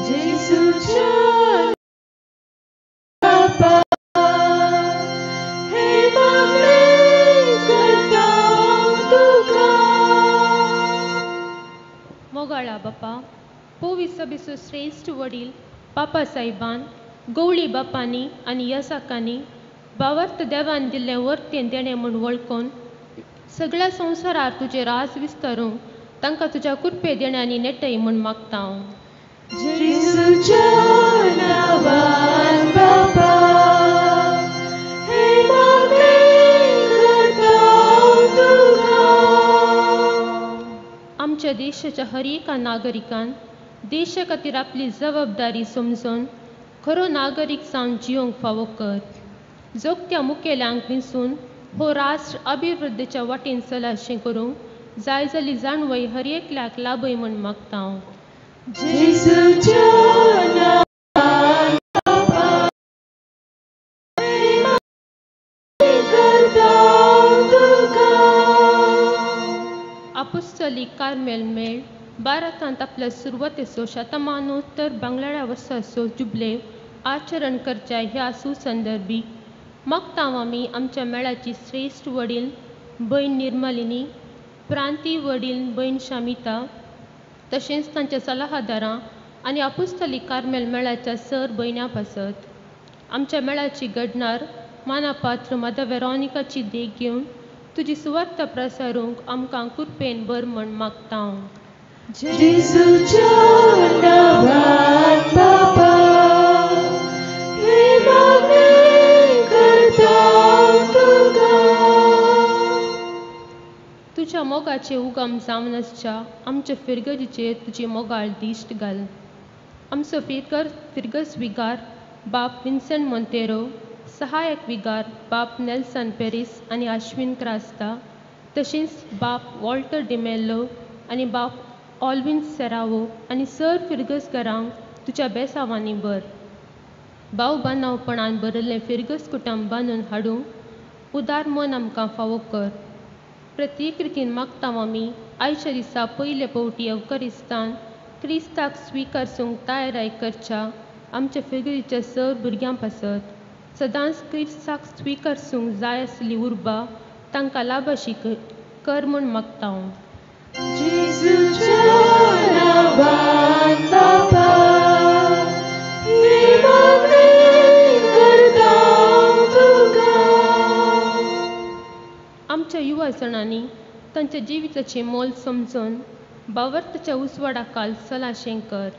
जेजूच्या बापा हे मागणें करता तुका. मोगाळा बापा, पोवी सभेचो श्रेश्ठ वडील बापा साहेबान, गवळी बापांनी आनी यसाकांनी भावार्थ देवान दिल्लें वर्तें देणें म्हूण वळखून सगळ्या संवसारार तुजें राज विस्तारूंक तांकां तुज्या कृपे देण्यांनी नेटय म्हूण मागता हांव. जेजूच्या नांवान बापा हे मागणें करता तुका. आमच्या देशाच्या हर एका नागरिकान देशा खातीर आपली जबाबदारी समजून खरो नागरीक जावन जियोंक फावो कर. जोगत्या मुखेल्यांक विंचून हो राष्ट्र अभिवृद्धीच्या वाटेन चलाशें करूंक जाय जाल्ली जाणवय हर एकल्याक लाभय म्हूण मागता हांव. जेजूच्या नांवान बापा हे मागणें करता तुका. आपुस्तलीक कार्मेल मेळ भारतांत आपल्या सुरवातेचो शतमानोत्तर बांगलाड्या वर्साचो जुबले आचरण करच्या ह्या सुसंदर्भी मागता आमी आमच्या मेळाची श्रेश्ठ वडील भयण निर्मलिनी, प्रांती वडील भयण शामिता, तशेंच तांच्या सलाहादारां आनी आपुस्तलीक कार्मेल मेळाच्या सर भयण्यां पासत आमच्या मेळाची घडणार मानापात्र माता वेरोनिकाची देख घेवन तुजी सुवार्थ प्रसारूंक आमकां कृपेन भर म्हूण मागता हांव. जेजूच्या नांवान बापा हे मागणें करता तुका. तुज्या मोगाचे उगम जावन आसच्या आमच्या फिरगजीचेर तुजी मोगाळ दिश्ट घाल. आमचो फिरगज विगार बाप विन्सन मोंतेरो, सहायक विगार बाप नेल्सन पेरीस आनी आश्विन क्रास्ता, तशेंच बाप वॉल्टर डिमेल्लो आनी बाप ऑल्विन सेरावो आनी सर फिरगजकारांक तुज्या बेसावांनी भर. भाव बांदावपणान भरिल्लें फिरगज कुटुंब बांदून हाडूंक उदार मन आमकां फावो कर. प्रत्येक रितीन मागता आमी आयच्या दिसा पयले पावटी अवकरिस्तान क्रिस्ताक स्विकारसूंक तयाराय करच्या आमच्या फिरगजीच्या सर भुरग्यां पासत सदांच क्रिस्ताक स्विकारसूंक जाय आसली उर्बा तांकां लाभाशी कर म्हूण मागता हांव. जेजूच्या नांवान बापा हे मागणें करता तुका. आमच्या युवा जणांनी तांच्या जिविताचें मोल समजून भावार्थाच्या उजवाडाखाल चलाशें कर.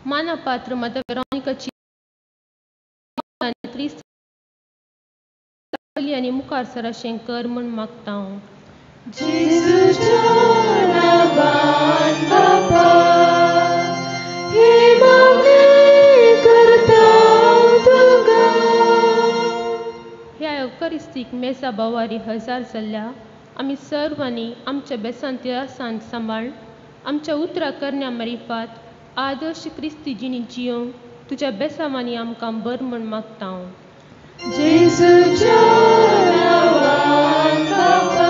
मानापात्र माता वेरोनिकाची क्रिस्त आनी मुखार सराशें कर म्हूण मागता हांव. जेजूच्या नांवान बापा हे मागणें करता तुका. ह्या अवकरिस्तीक मेजा बावारी हजार जाल्ल्या आमी सर्वांनी आमच्या बेसांत तिरासान सांबाळ आमच्या उतरां करण्या मारिफात आदर्श क्रिस्ती जिणी जियोंक तुज्या बेसावांनी आमकां भर म्हूण मागता हांव. जेजूच्या नांवान बापा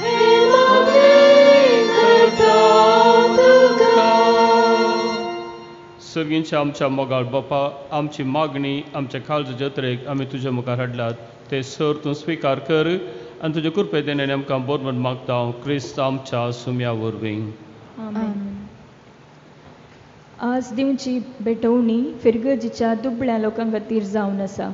हे मागणें करता तुका. सर्गींच्या आमच्या मोगाळ बापा, आमची मागणी आमच्या काळजा जत्रेक आमी तुज्या मुखार हाडल्यात ते सर तूं स्विकार कर आनी तुजे कृपे देण्यान आमकां बरो म्हूण मागता हांव क्रिस्त आमच्या सुम्या वरवीं. आज दिवची भेटवणी फिरगजीच्या दुबळ्या लोकां खातीर जावन आसा.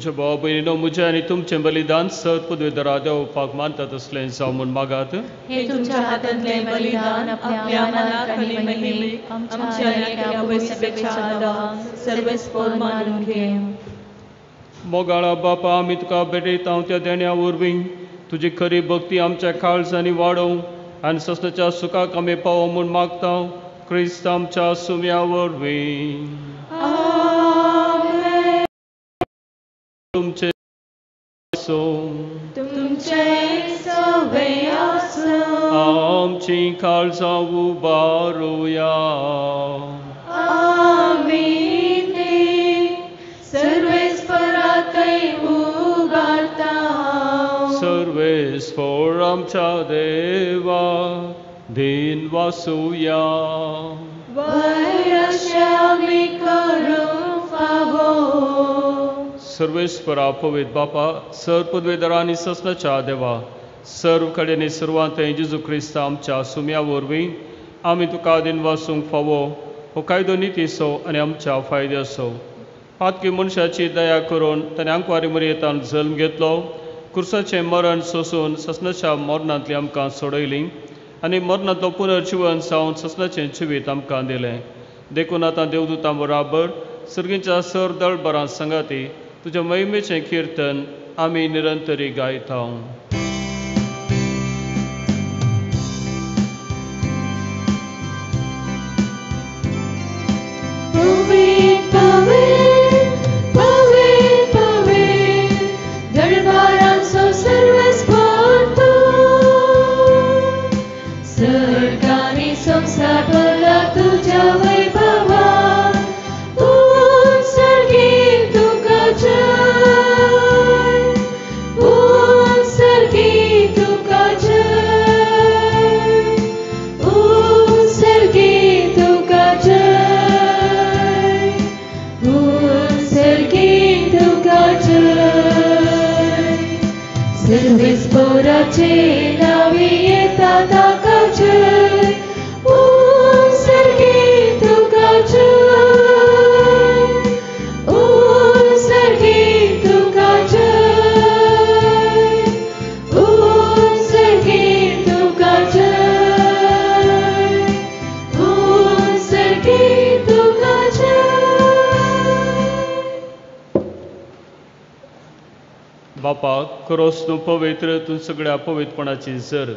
म्हज्या भाव भयणीनो, म्हजें आनी तुमचें बलिदान सर पदवेदारा देवपाक मानता तसलें जावं म्हूण मागात. हे तुमच्या हातांतलें बलिदान आपल्या मानाक आनी महिमेक आमच्या आनी आवयसभेच्या नांवान सर्वेस्पोर मानून घे. मोगाळा बापा, आमी तुका भेटयता त्या देण्या वरवीं तुजी खरी भक्ती आमच्या काळजांनी वाडोवं आनी सस्नाच्या सुखाक आमी पावो म्हूण मागता, क्रिस्त आमच्या सुम्या वरवीं. तुमचे आमची काळजां उबारुया. सर्वेस्पोर आमच्या देवा दीन वासुया. सर्वेस्परा पवित्र बापा, सर पदवेदारा आनी ससनाच्या देवा, सर्व कडेन सर्वांत जेजू क्रिस्त आमच्या सुम्या वरवीं आमी तुका दीन वासूंक फावो हो कायदो नितीचो आनी आमच्या फायद्याचो. पातकी मनशाची दया करून ताणें आंकवारी मरयेतान जल्म घेतलो, कुर्साचें मरण सोसून ससनाच्या मरणांतली आमकां सोडयली आनी मरणांतलो पुनर्जिवन जावन ससनाचें जिवीत आमकां दिलें. देखून आतां देवदूतां बराबर सर्गीच्या सर दळबरां सांगाती तुज्या महिमेचें किर्तन आमी निरंतरी गायता. बापा, करोस तूं पवित्र, तूं सगळ्या पवित्रपणाची जर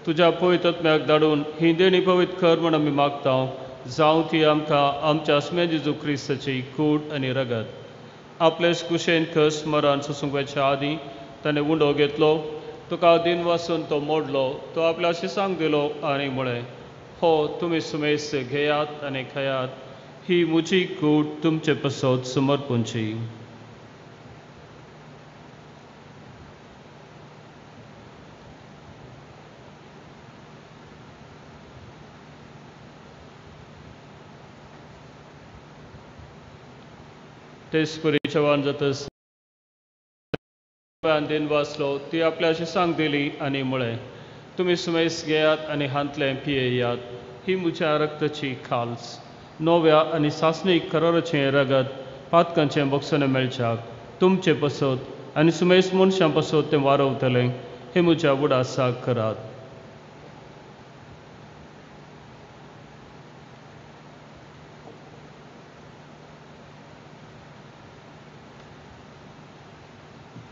तुज्या पवित्र आत्म्याक धाडून ही देणी पवित्र कर म्हूण आमी मागता. जावं ती आमकां आमच्या आसम्या जेजू क्रिस्ताची कूड आनी रगत. आपलेच कुशेन खस मरण सोसूंक वचच्या आदीं ताणें उंडो घेतलो, तुका दिन वासून तो मोडलो, तो आपल्या शिसांक दिलो आनी म्हळें, हो तुमी सुमेस्त घेयात आनी खायात, ही म्हजी कूड तुमचे पसत समर्पूंची. तेच परी जेवण जातच दिन वाचलो, ती आपल्या शिसांक दिली आनी म्हळें, तुमी सुमेस घेयात आनी हांतलें पियेयात, ही म्हज्या रक्ताची खाल्स, नव्या आनी सासणीक कराराचें रगत पातकांचें बक्षणें मेळच्याक तुमचे पसत आनी सुमेस मनशां पसत तें वारवतलें, हें म्हज्या उडासाक करात.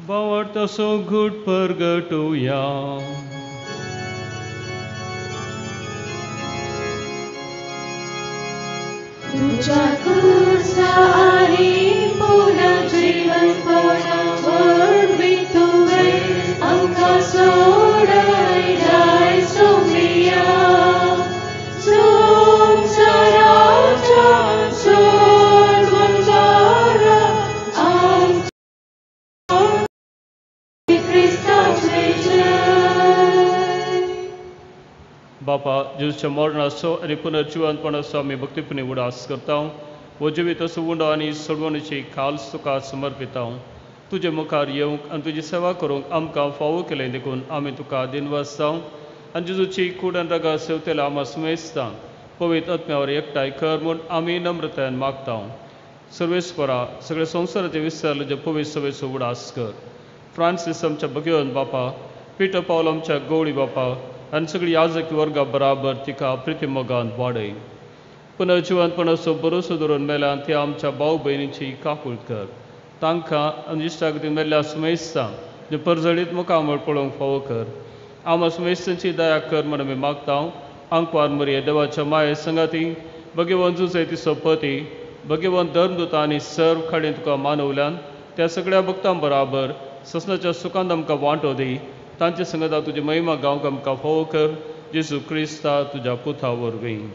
बावड तसो घूट परगटुया. तुझ्या कुर्सा आणि पुनर्जीवनपणा वरवीं तुवें आमकां सोडयलाय सोमिया. संवसाराच्या सोडवणदारा आमच्या क्रिस्ताचें जय. बापा, जेजूच्या मरणाचो आनी पुनर्जिवनपणाचो आमी भक्तीपणी उडास करता. हो जिवीत असो उंडो आनी सोडवणीची खाल्स तुका समर्पिता. तुजे मुखार येवंक आनी तुजी सेवा करूंक आमकां फावो केलें देखून आमी तुका दिनवास जावं आनी जेजूची कूड आनी रगत सेवतेल्या आमा सुमेस्तांक पवित्र आत्म्यावर एकठांय कर म्हूण आमी नम्रतायेन मागता. सर्वेस्परा सगळे संवसाराचे विसरले जे पवित्र सभेचो उडास कर. फ्रांसीस आमच्या भगवंत बापा, पिटर पावल आमच्या गवळी बापा आनी सगळी याजकी वर्गा बराबर तिका प्रितीमोगान वाडय. पुनर्जिवंतपणाचो भरोसो दवरून मेल्यान ती आमच्या भाव भयणीची काकूळ कर. तांकां आनी इश्टागतीन मेल्ल्या सुमेस्तांक जे परजळीत मुखामळ पळोवंक फावो कर. आमा सुमेस्तांची दया कर म्हण आमी मागता. आंकवार मरिये देवाच्या माये संगाती भगवंत जुजय तिचो पती भगवंत धर्मदूता आनी सर्व खाडीन तुका मानवल्यान त्या सगळ्या भक्तां बराबर ससनाच्या सुखांत आमकां वांटो दी. तांचे संगता तुजी महिमा गावंक आमकां फावो कर. जेजू क्रिस्ता तुज्या पुता वरवीं.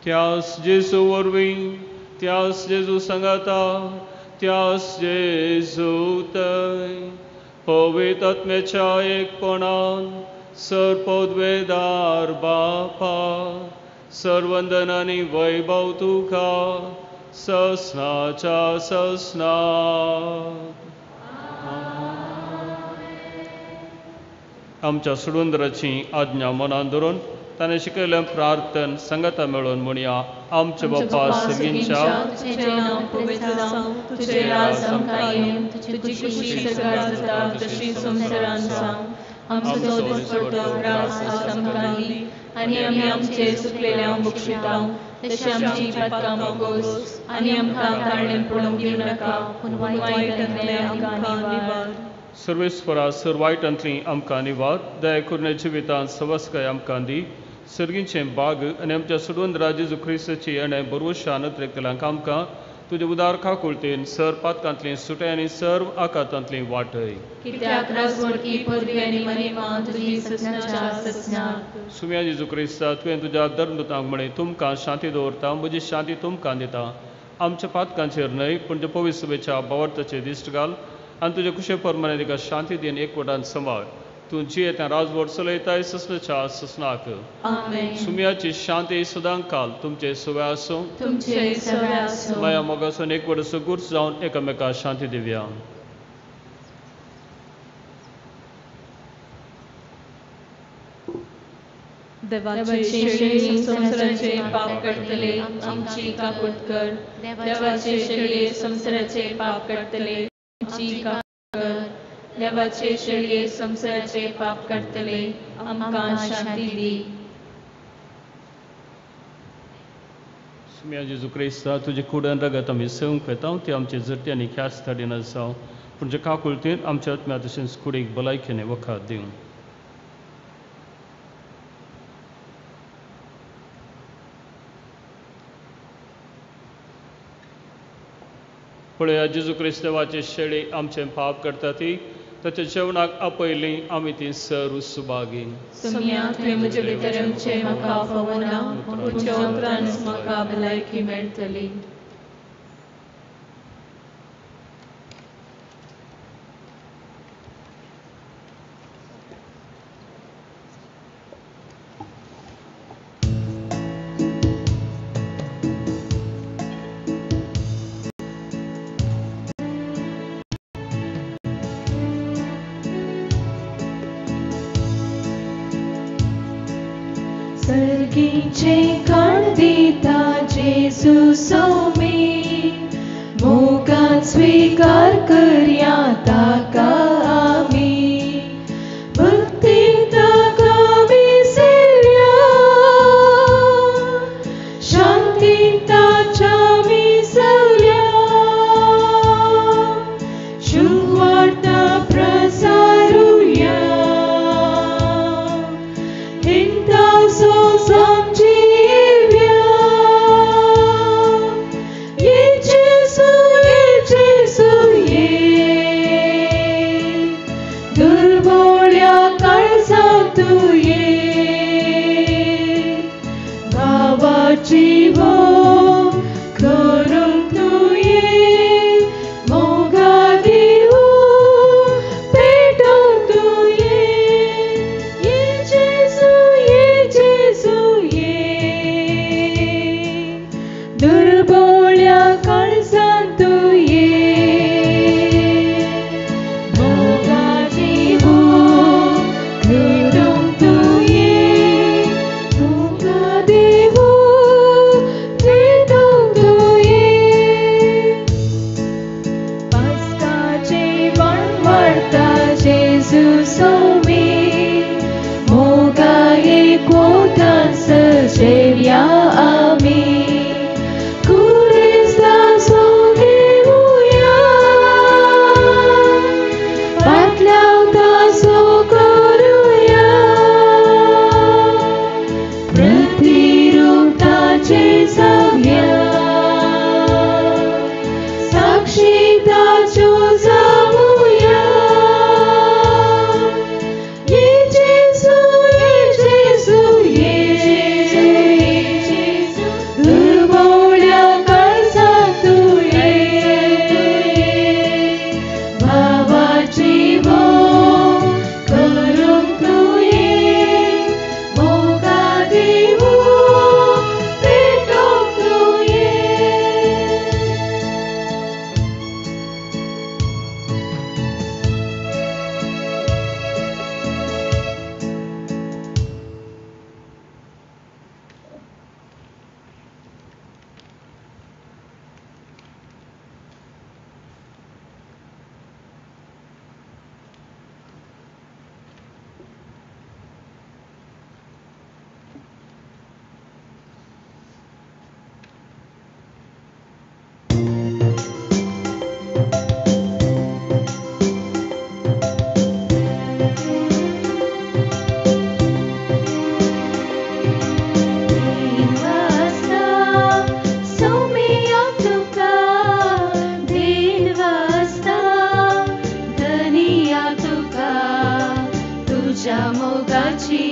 त्यास जेजू वरवीं, त्यास जेजू संगाता, त्यास जेजू तय पवित्र आत्म्याच्या एकपणान सर्वपदवेदार बापा सर्वंदन आनी वैभव तुका ससनाच्या ससना. आमच्या सुडुंदराची आज्ञा मनान धरून ताणें शिकयलें प्रार्थन संगता मेळोवन म्हणया. आमच्या बापा सगळींच्या तुझें नांव पवित्र जावं, तुझें राज आमकां येवं, तुजी खुशी स्वर्गार जाता तशी संवसारांत जावं. आमचो दिसपडटो राज आज आमकां दी आनी आमी आमचे चुकलेल्यांक बक्षितांव तशें आमची पातकां मोगोस आनी आमकां ताळणें पडूंक दिवं नाका, पूण वायटांतलें आमकां निवार. सर्वेस्परा सर वायटांतली आमकां निवार. दया करून जिवितांत सवस्काय आमकां दी. सर्गीचें बाग आनी आमच्या सुडवंदरा जेजू क्रिस्ताची येणें बरोवशा नत्रेकतल्यांक आमकां तुजे उदार काकुळतेन सर पातकांतली सुटे आनी सर्व आकातांतली वाटय. कित्याक राजवडकी पदवी आनी महिमा तुजी ससनाच्या ससनाक. सुम्या जेजू क्रिस्ता तुवें तुज्या धर्मदूतांक म्हळें तुमकां शांती दवरता, म्हजी शांती तुमकां दिता. आमच्या पातकांचेर न्हय पूण तुज्या पवित्र सभेच्या भावार्थाचेर दिश्ट घाल आनी तुजे कुशे प्रमाणे तिका शांती दीन एकवटान सांबाळ. तूं जियेता राजवट चलयताय ससनाच्या ससनाक. आमेन. सुम्याची शांती सदां काल तुमचे सुवे आसूं, तुमचे सवे आसूं. माया मोगासून एकवट सुगूर जावन एकामेका शांती दिवया. देवाचे शेळये संवसाराचे पाप काडटले आमची काकूट कर. देवाचे शेळये संवसाराचे पाप काडटले आमची काकूट कर. देवाचे शेळये संवसाराचे पाप काडटले आमकां शांती दी. सुम्या जेजू क्रिस्ता तुजे कुडन रगत आमी सेवंक वेता ती आमचे जरती आनी ख्यास्त हाडिना जावं, पूण जे काकुळतीन आमच्या आत्म्या तशेंच कुडीक भलायकेने वखद दिवं. पळया जेजू क्रिस्त देवाचे शेळी आमचें पाप करता ती ताच्या जेवणाक आपयली आमी ती सर्व सुभागी. सुम्या तुवें म्हजे भितर येवचें म्हाका फावना, पूण तुज्या उपरांत म्हाका भलायकी मेळटली. सर्गीचें खाण दिता जेजू सोमी, मोगान स्वीकार करया ताका आमी. भक्तीन ताका आमी सेवया, शांतीन ताच्या आमी सवया. शुभवार्ता प्रसारुया, जीवो करूंक तुवें मोगा दिवो पेटोवंक तुवें. ये जेजू, ये जेजू, ये दुर्बोळ्या काळजांत तुवें मोगा दिवो करूंक तुवें मोगा दिवो. जेजू सोमी मोगाये कोटान सजेवया आमी कुरिस्तासो घेवया पातल्यावतासो करुया प्रतिरूपताचे जावया साक्षीताच्यो जावया ये जेजू ये जेजू ये जेजू ये जेजू दुर्बोळ्या काळजांत तूं ये भावाची मोग करूंक तूं ये मोगा दिवो पेटोवंक तूं ये. दिन वाजता सोमिया तुका दिन वाजता धनिया तुका तुज्या मोगाची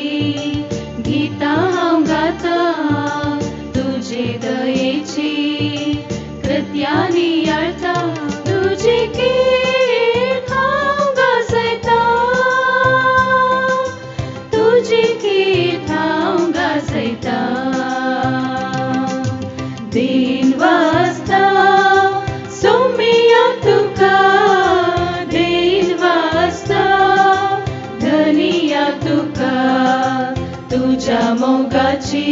गीतां हांव गाता तुजे दयेची कृत्या नियाळता तुजी कीर्त हांव गाजयता तुजी कीर्त हांव गाजयता दिन वाजता सोमिया तुका दिन वाजता धनिया तुका तुज्या मोगाची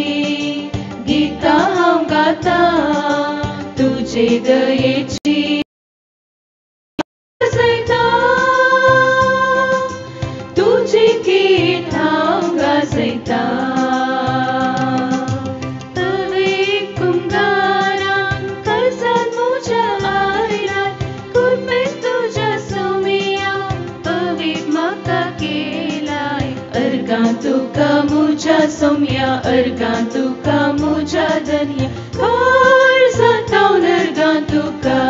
गीतां हांव गाता तुजे दयेची गाजयता तुजी कीर्त हांव गाजयता. तवे कुंगारान काळजांत म्हज्या आयलाय कुर्पेन तुज्या सोमिया पवीत म्हाका केलाय अर्गां तुका म्हज्या सोम्या अर्गां तुका म्हज्या धनया काळजांत अर्गां तुका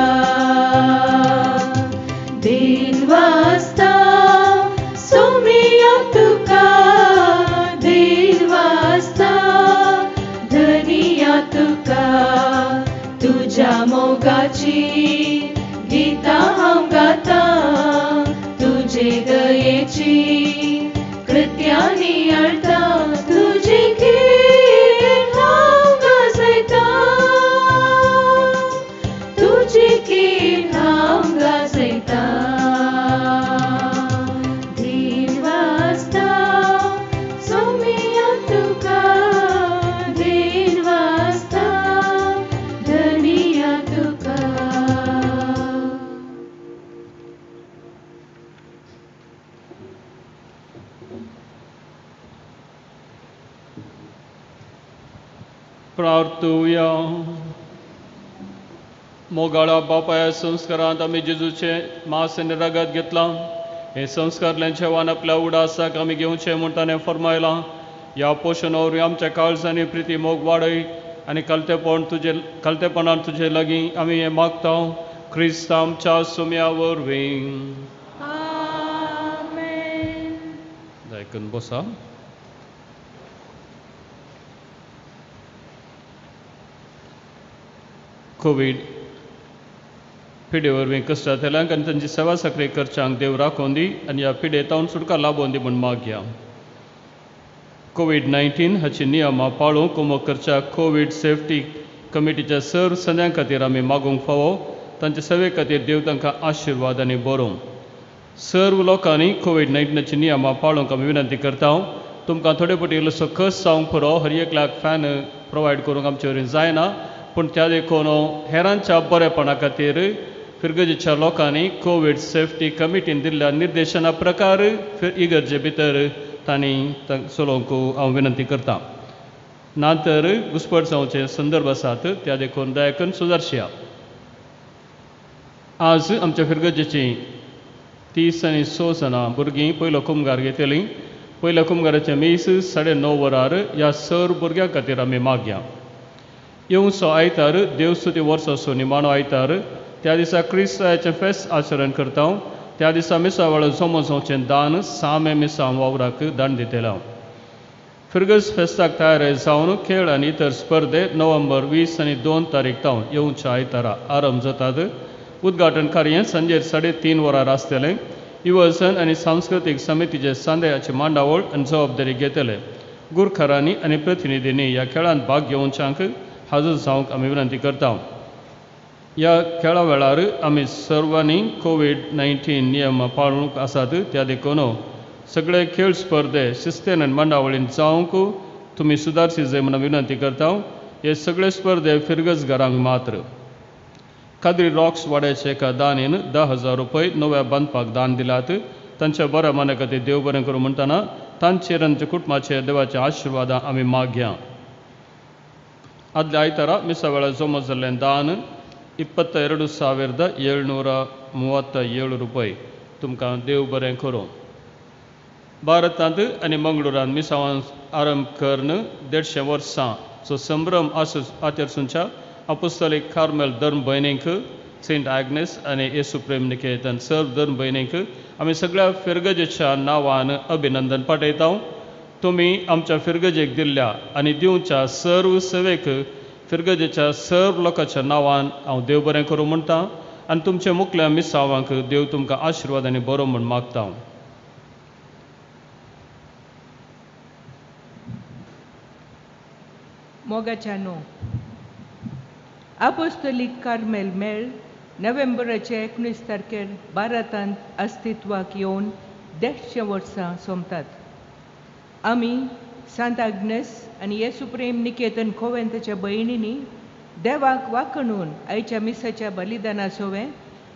दिन वाजता सोमिया तुका दिन वाजता धनिया तुका तुज्या मोगाची गीतां हांव गाता तुजे दयेची कृत्या नियाळता तुजी कीर्त हांव गाजयता तुजी कीर्त हांव गाजयता. दिन वाजता सोमिया तुका दिन वाजता धनिया तुका. प्रार्थुया. मोगाळा बापाया संस्कारांत आमी जेजूचें मांस आनी रगत घेतलां. हें संस्कारलें जेवण आपल्या उडासाक आमी घेवचें म्हूण ताणें फर्मायलां. ह्या पोशणा वरवीं आमच्या काळजांनी प्रिती मोग वाडय आनी कलतेपणान तुजे लागीं आमी हें मागता क्रिस्त आमच्या सोम्या वरवीं. आमेन. आयकून बसा. कोवीड पिडे वरवीं कश्टांतल्यांक आनी तांची सेवा सक्रिय करच्यांक देव राखोवन दी आनी ह्या पिडे तावन सुटका लाबोवन दी म्हूण मागया. कोवीड 19 हाची नियमां पाळूंक उमो करच्या कोवीड सेफ्टी कमिटीच्या सर्व संद्यां खातीर आमी मागूंक फावो. तांचे सेवे खातीर देव तांकां आशिर्वाद आनी बरोवं. सर्व लोकांनी कोवीड 19 नियमां पाळूंक आमी विनंती करता. तुमकां थोडे फावटी इल्लोसो कस जावंक पुरो. हर एकल्याक फॅन प्रोवायड करूंक आमचे वरवीं जायना, पूण त्या देखून हेरांच्या बरेपणा खातीर फिरगजेच्या लोकांनी कोवीड सेफ्टी कमिटीन दिल्ल्या निर्देशना प्रकार इगर्जे भितर तांणी चलोवंक हांव विनंती करता. ना तर घुसपट जावचे संदर्भ आसात त्या देखून दया करून सुदारशा. आज आमच्या फिरगजेची 30 आनी 6 जाणां भुरगीं पयलो कुमगार घेतली. पयल्या कुमगाराचें मीस 9:30 वरार ह्या सर भुरग्यां खातीर आमी मागया. येवचो आयतार देवस्तुती वर्साचो निमाणो आयतार त्या दिसा क्रिस्ताचें फेस्त आचरण करता. त्या दिसा मिसा वेळार जमो जावचें दान सामे मिसां वावराक दान दितले. फिरगज फेस्ताक तयार जावन खेळ आनी इतर स्पर्धे नोव्हेंबर 20 आनी 2 तारीख तावन येवच्या आयतारा आरंभ जातात. उद्घाटन कार्य सांजे 3:30 वरार आसतलें. युवजन आनी सांस्कृतीक समितीचे सांद्याची मांडावळ आनी जबाबदारी घेतले. गुरखरांनी आनी प्रतिनिधींनी ह्या खेळांत भाग घेवच्यांक हाजर जावंक आमी विनंती करता. ह्या खेळा वेळार आमी सर्वांनी कोवीड-19 नियम पाळूंक आसात त्या देखून सगळे खेळ स्पर्धे शिस्तेन आनी मांडावळीन जावंक तुमी सुदारची जाय म्हणून विनंती करता. हे सगळे स्पर्धे फिरगज घरांक मात्र. कादरी रॉक्स वाड्याचे एका दानीन 10,000 रुपये नव्या बांदपाक दान दिलात. तांच्या बऱ्या मना खातीर देव बरें करूं म्हणटना तांचेर आमच्या कुटुंबाचेर देवाच्या आशिर्वादां आमी मागया. आदल्या आयतारा मिसा वेळार जमो जाल्लें दान 22,737 रुपये. तुमकां देव बरें करूं. भारतांत आनी मंगळुरांत मिसावान आरंभ करून 150 वर्सांचो संभ्रम आचरसूनच्या अपुस्तलीक कार्मेल धर्म भयणींक सेंट आग्नेस आनी येसू प्रेम निकेतन सर्व धर्म भयणींक आमी सगळ्या फिरगजेच्या नांवान अभिनंदन पाठयता. तुमी आमच्या फिरगजेक दिल्ल्या आनी दिवच्या सर्व सेवेक फिरगजेच्या सर्व लोकांच्या नांवान हांव देव बरें करूं म्हणटा आनी तुमच्या मुखल्या मिसावांक देव तुमकां आशिर्वाद आनी बरो म्हूण मागता. मोगाच्या न्हू आपोस्तोलीक कार्मेल मेळ नोव्हेंबराचे 19 तारखेर भारतांत अस्तित्वाक येवन 150 वर्सां सोंपतात. आमी सांत आग्नेस आनी येसू प्रेम निकेतन कोवेंताच्या भयणींनी देवाक वाखणून आयच्या मिसाच्या बलिदाना सोवें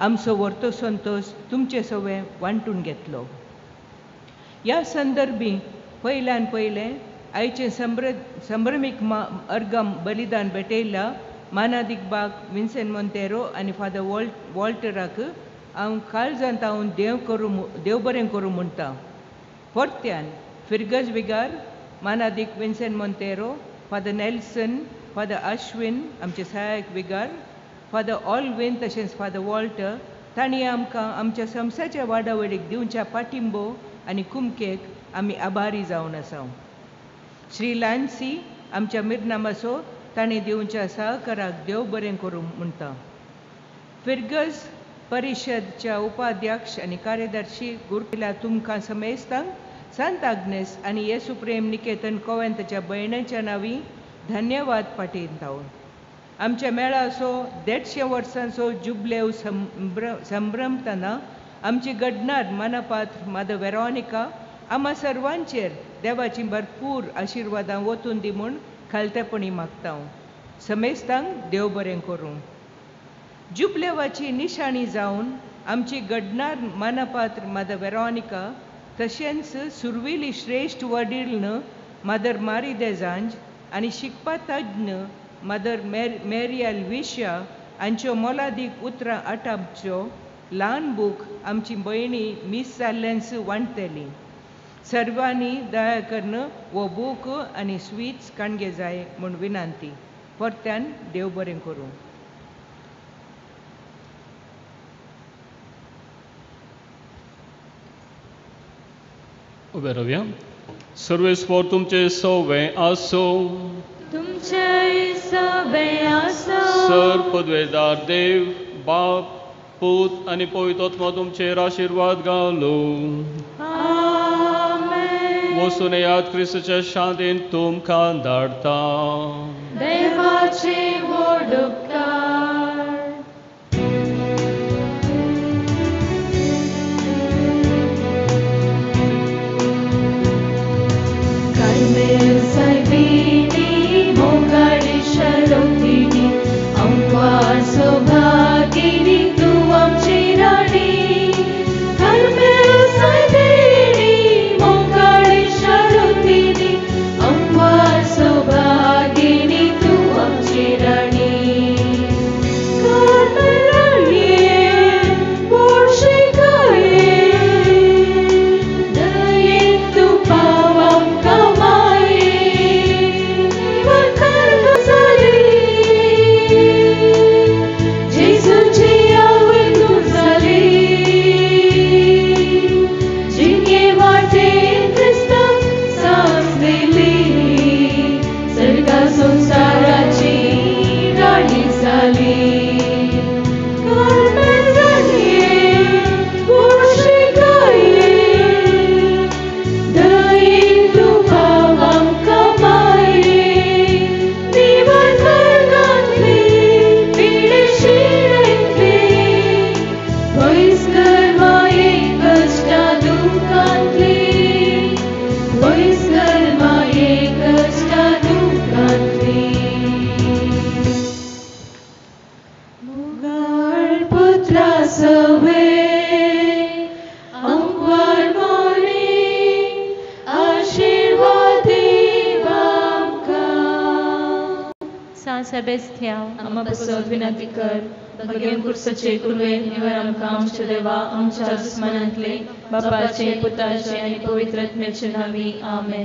आमचो व्हरतो संतोश तुमचे सोवें वांटून घेतलो. ह्या संदर्भी पयल्यान पयलें आयचें संभ्रमीक अर्गम बलिदान भेटयल्या मानादीक बाग विन्सेंट मोंतेरो आनी फादर वॉल्टराक हांव काळजांत हांव देव बरें करूं म्हणटा. परत्यान फिरगज विगार मानादीक Vincent Monteiro, father Nelson, father Ashwin आमचे सहायक विगार, फादर ऑलविन तशेंच फादर वॉल्टर तांणी आमकां आमच्या संस्थाच्या वाडावळीक दिवच्या पाठिंबो आनी कुमकेक आमी आभारी जावन आसा. श्री लान्सी आमच्या मिरनामाचो तांणी दिवच्या सहकाराक देव बरें करूं म्हणटा. फिरगज परिशदच्या उपाध्यक्ष आनी कार्यदर्शी गुरपिला तुमकां समेस्तांक सांत आग्नेस आनी येसू प्रेम निकेतन कोवेंताच्या भयणाच्या नांवी धन्यवाद पाठयता. आमच्या मेळाचो 150 वर्सांचो जुबलेव संभ्रमतना आमची घडणार मानापात्र माधव वेरोनिका आमा सर्वांचेर देवाची भरपूर आशिर्वादां वतून दी म्हूण खालतेपणी मागता. समेस्तांक देव बरें करूं. जुबलेवाची निशाणी जावन आमची घडणार मानापात्र माधव वेरोनिका तशेंच सुरवेली श्रेश्ठ वडील मदर मारी देजांज आनी शिकपा तज्ञ मदर मेरियल विशा हांच्यो मोलादीक उतरां आटापच्यो ल्हान बूक आमची भयणी मीस जाल्ल्यांच वांट्टली. सर्वांनी दया करून हो बूक आनी स्वीट्स काणगे जाय म्हूण विनंती. परत्यान देव बरें करूं. उबे रावया. सर्वेस्पर तुमचे सवे आसो. तुमचे सवे आसो. सर पदवेदार देव बाप पूत आनी पवित्र आत्मा तुमचेर आशिर्वाद घालू. आमेन. वचून येयात क्रिस्ताच्या शांतीन तुमकां धाडटा. देवाचे व्हड उपकार. कार्मेल सायबिणी मोगाडी शलोकिनी अंवार सौभागिनी तुवा सेबेस्त्यांव, आमा पासत विनंती कर. भगेन कुर्साचे कुरवे निवर आमकां आमच्या देवा आमच्या दुस्मानांतले, बापाचे, पुताचे आनी पवित्र आत्म्याचे नांवी. आमेन.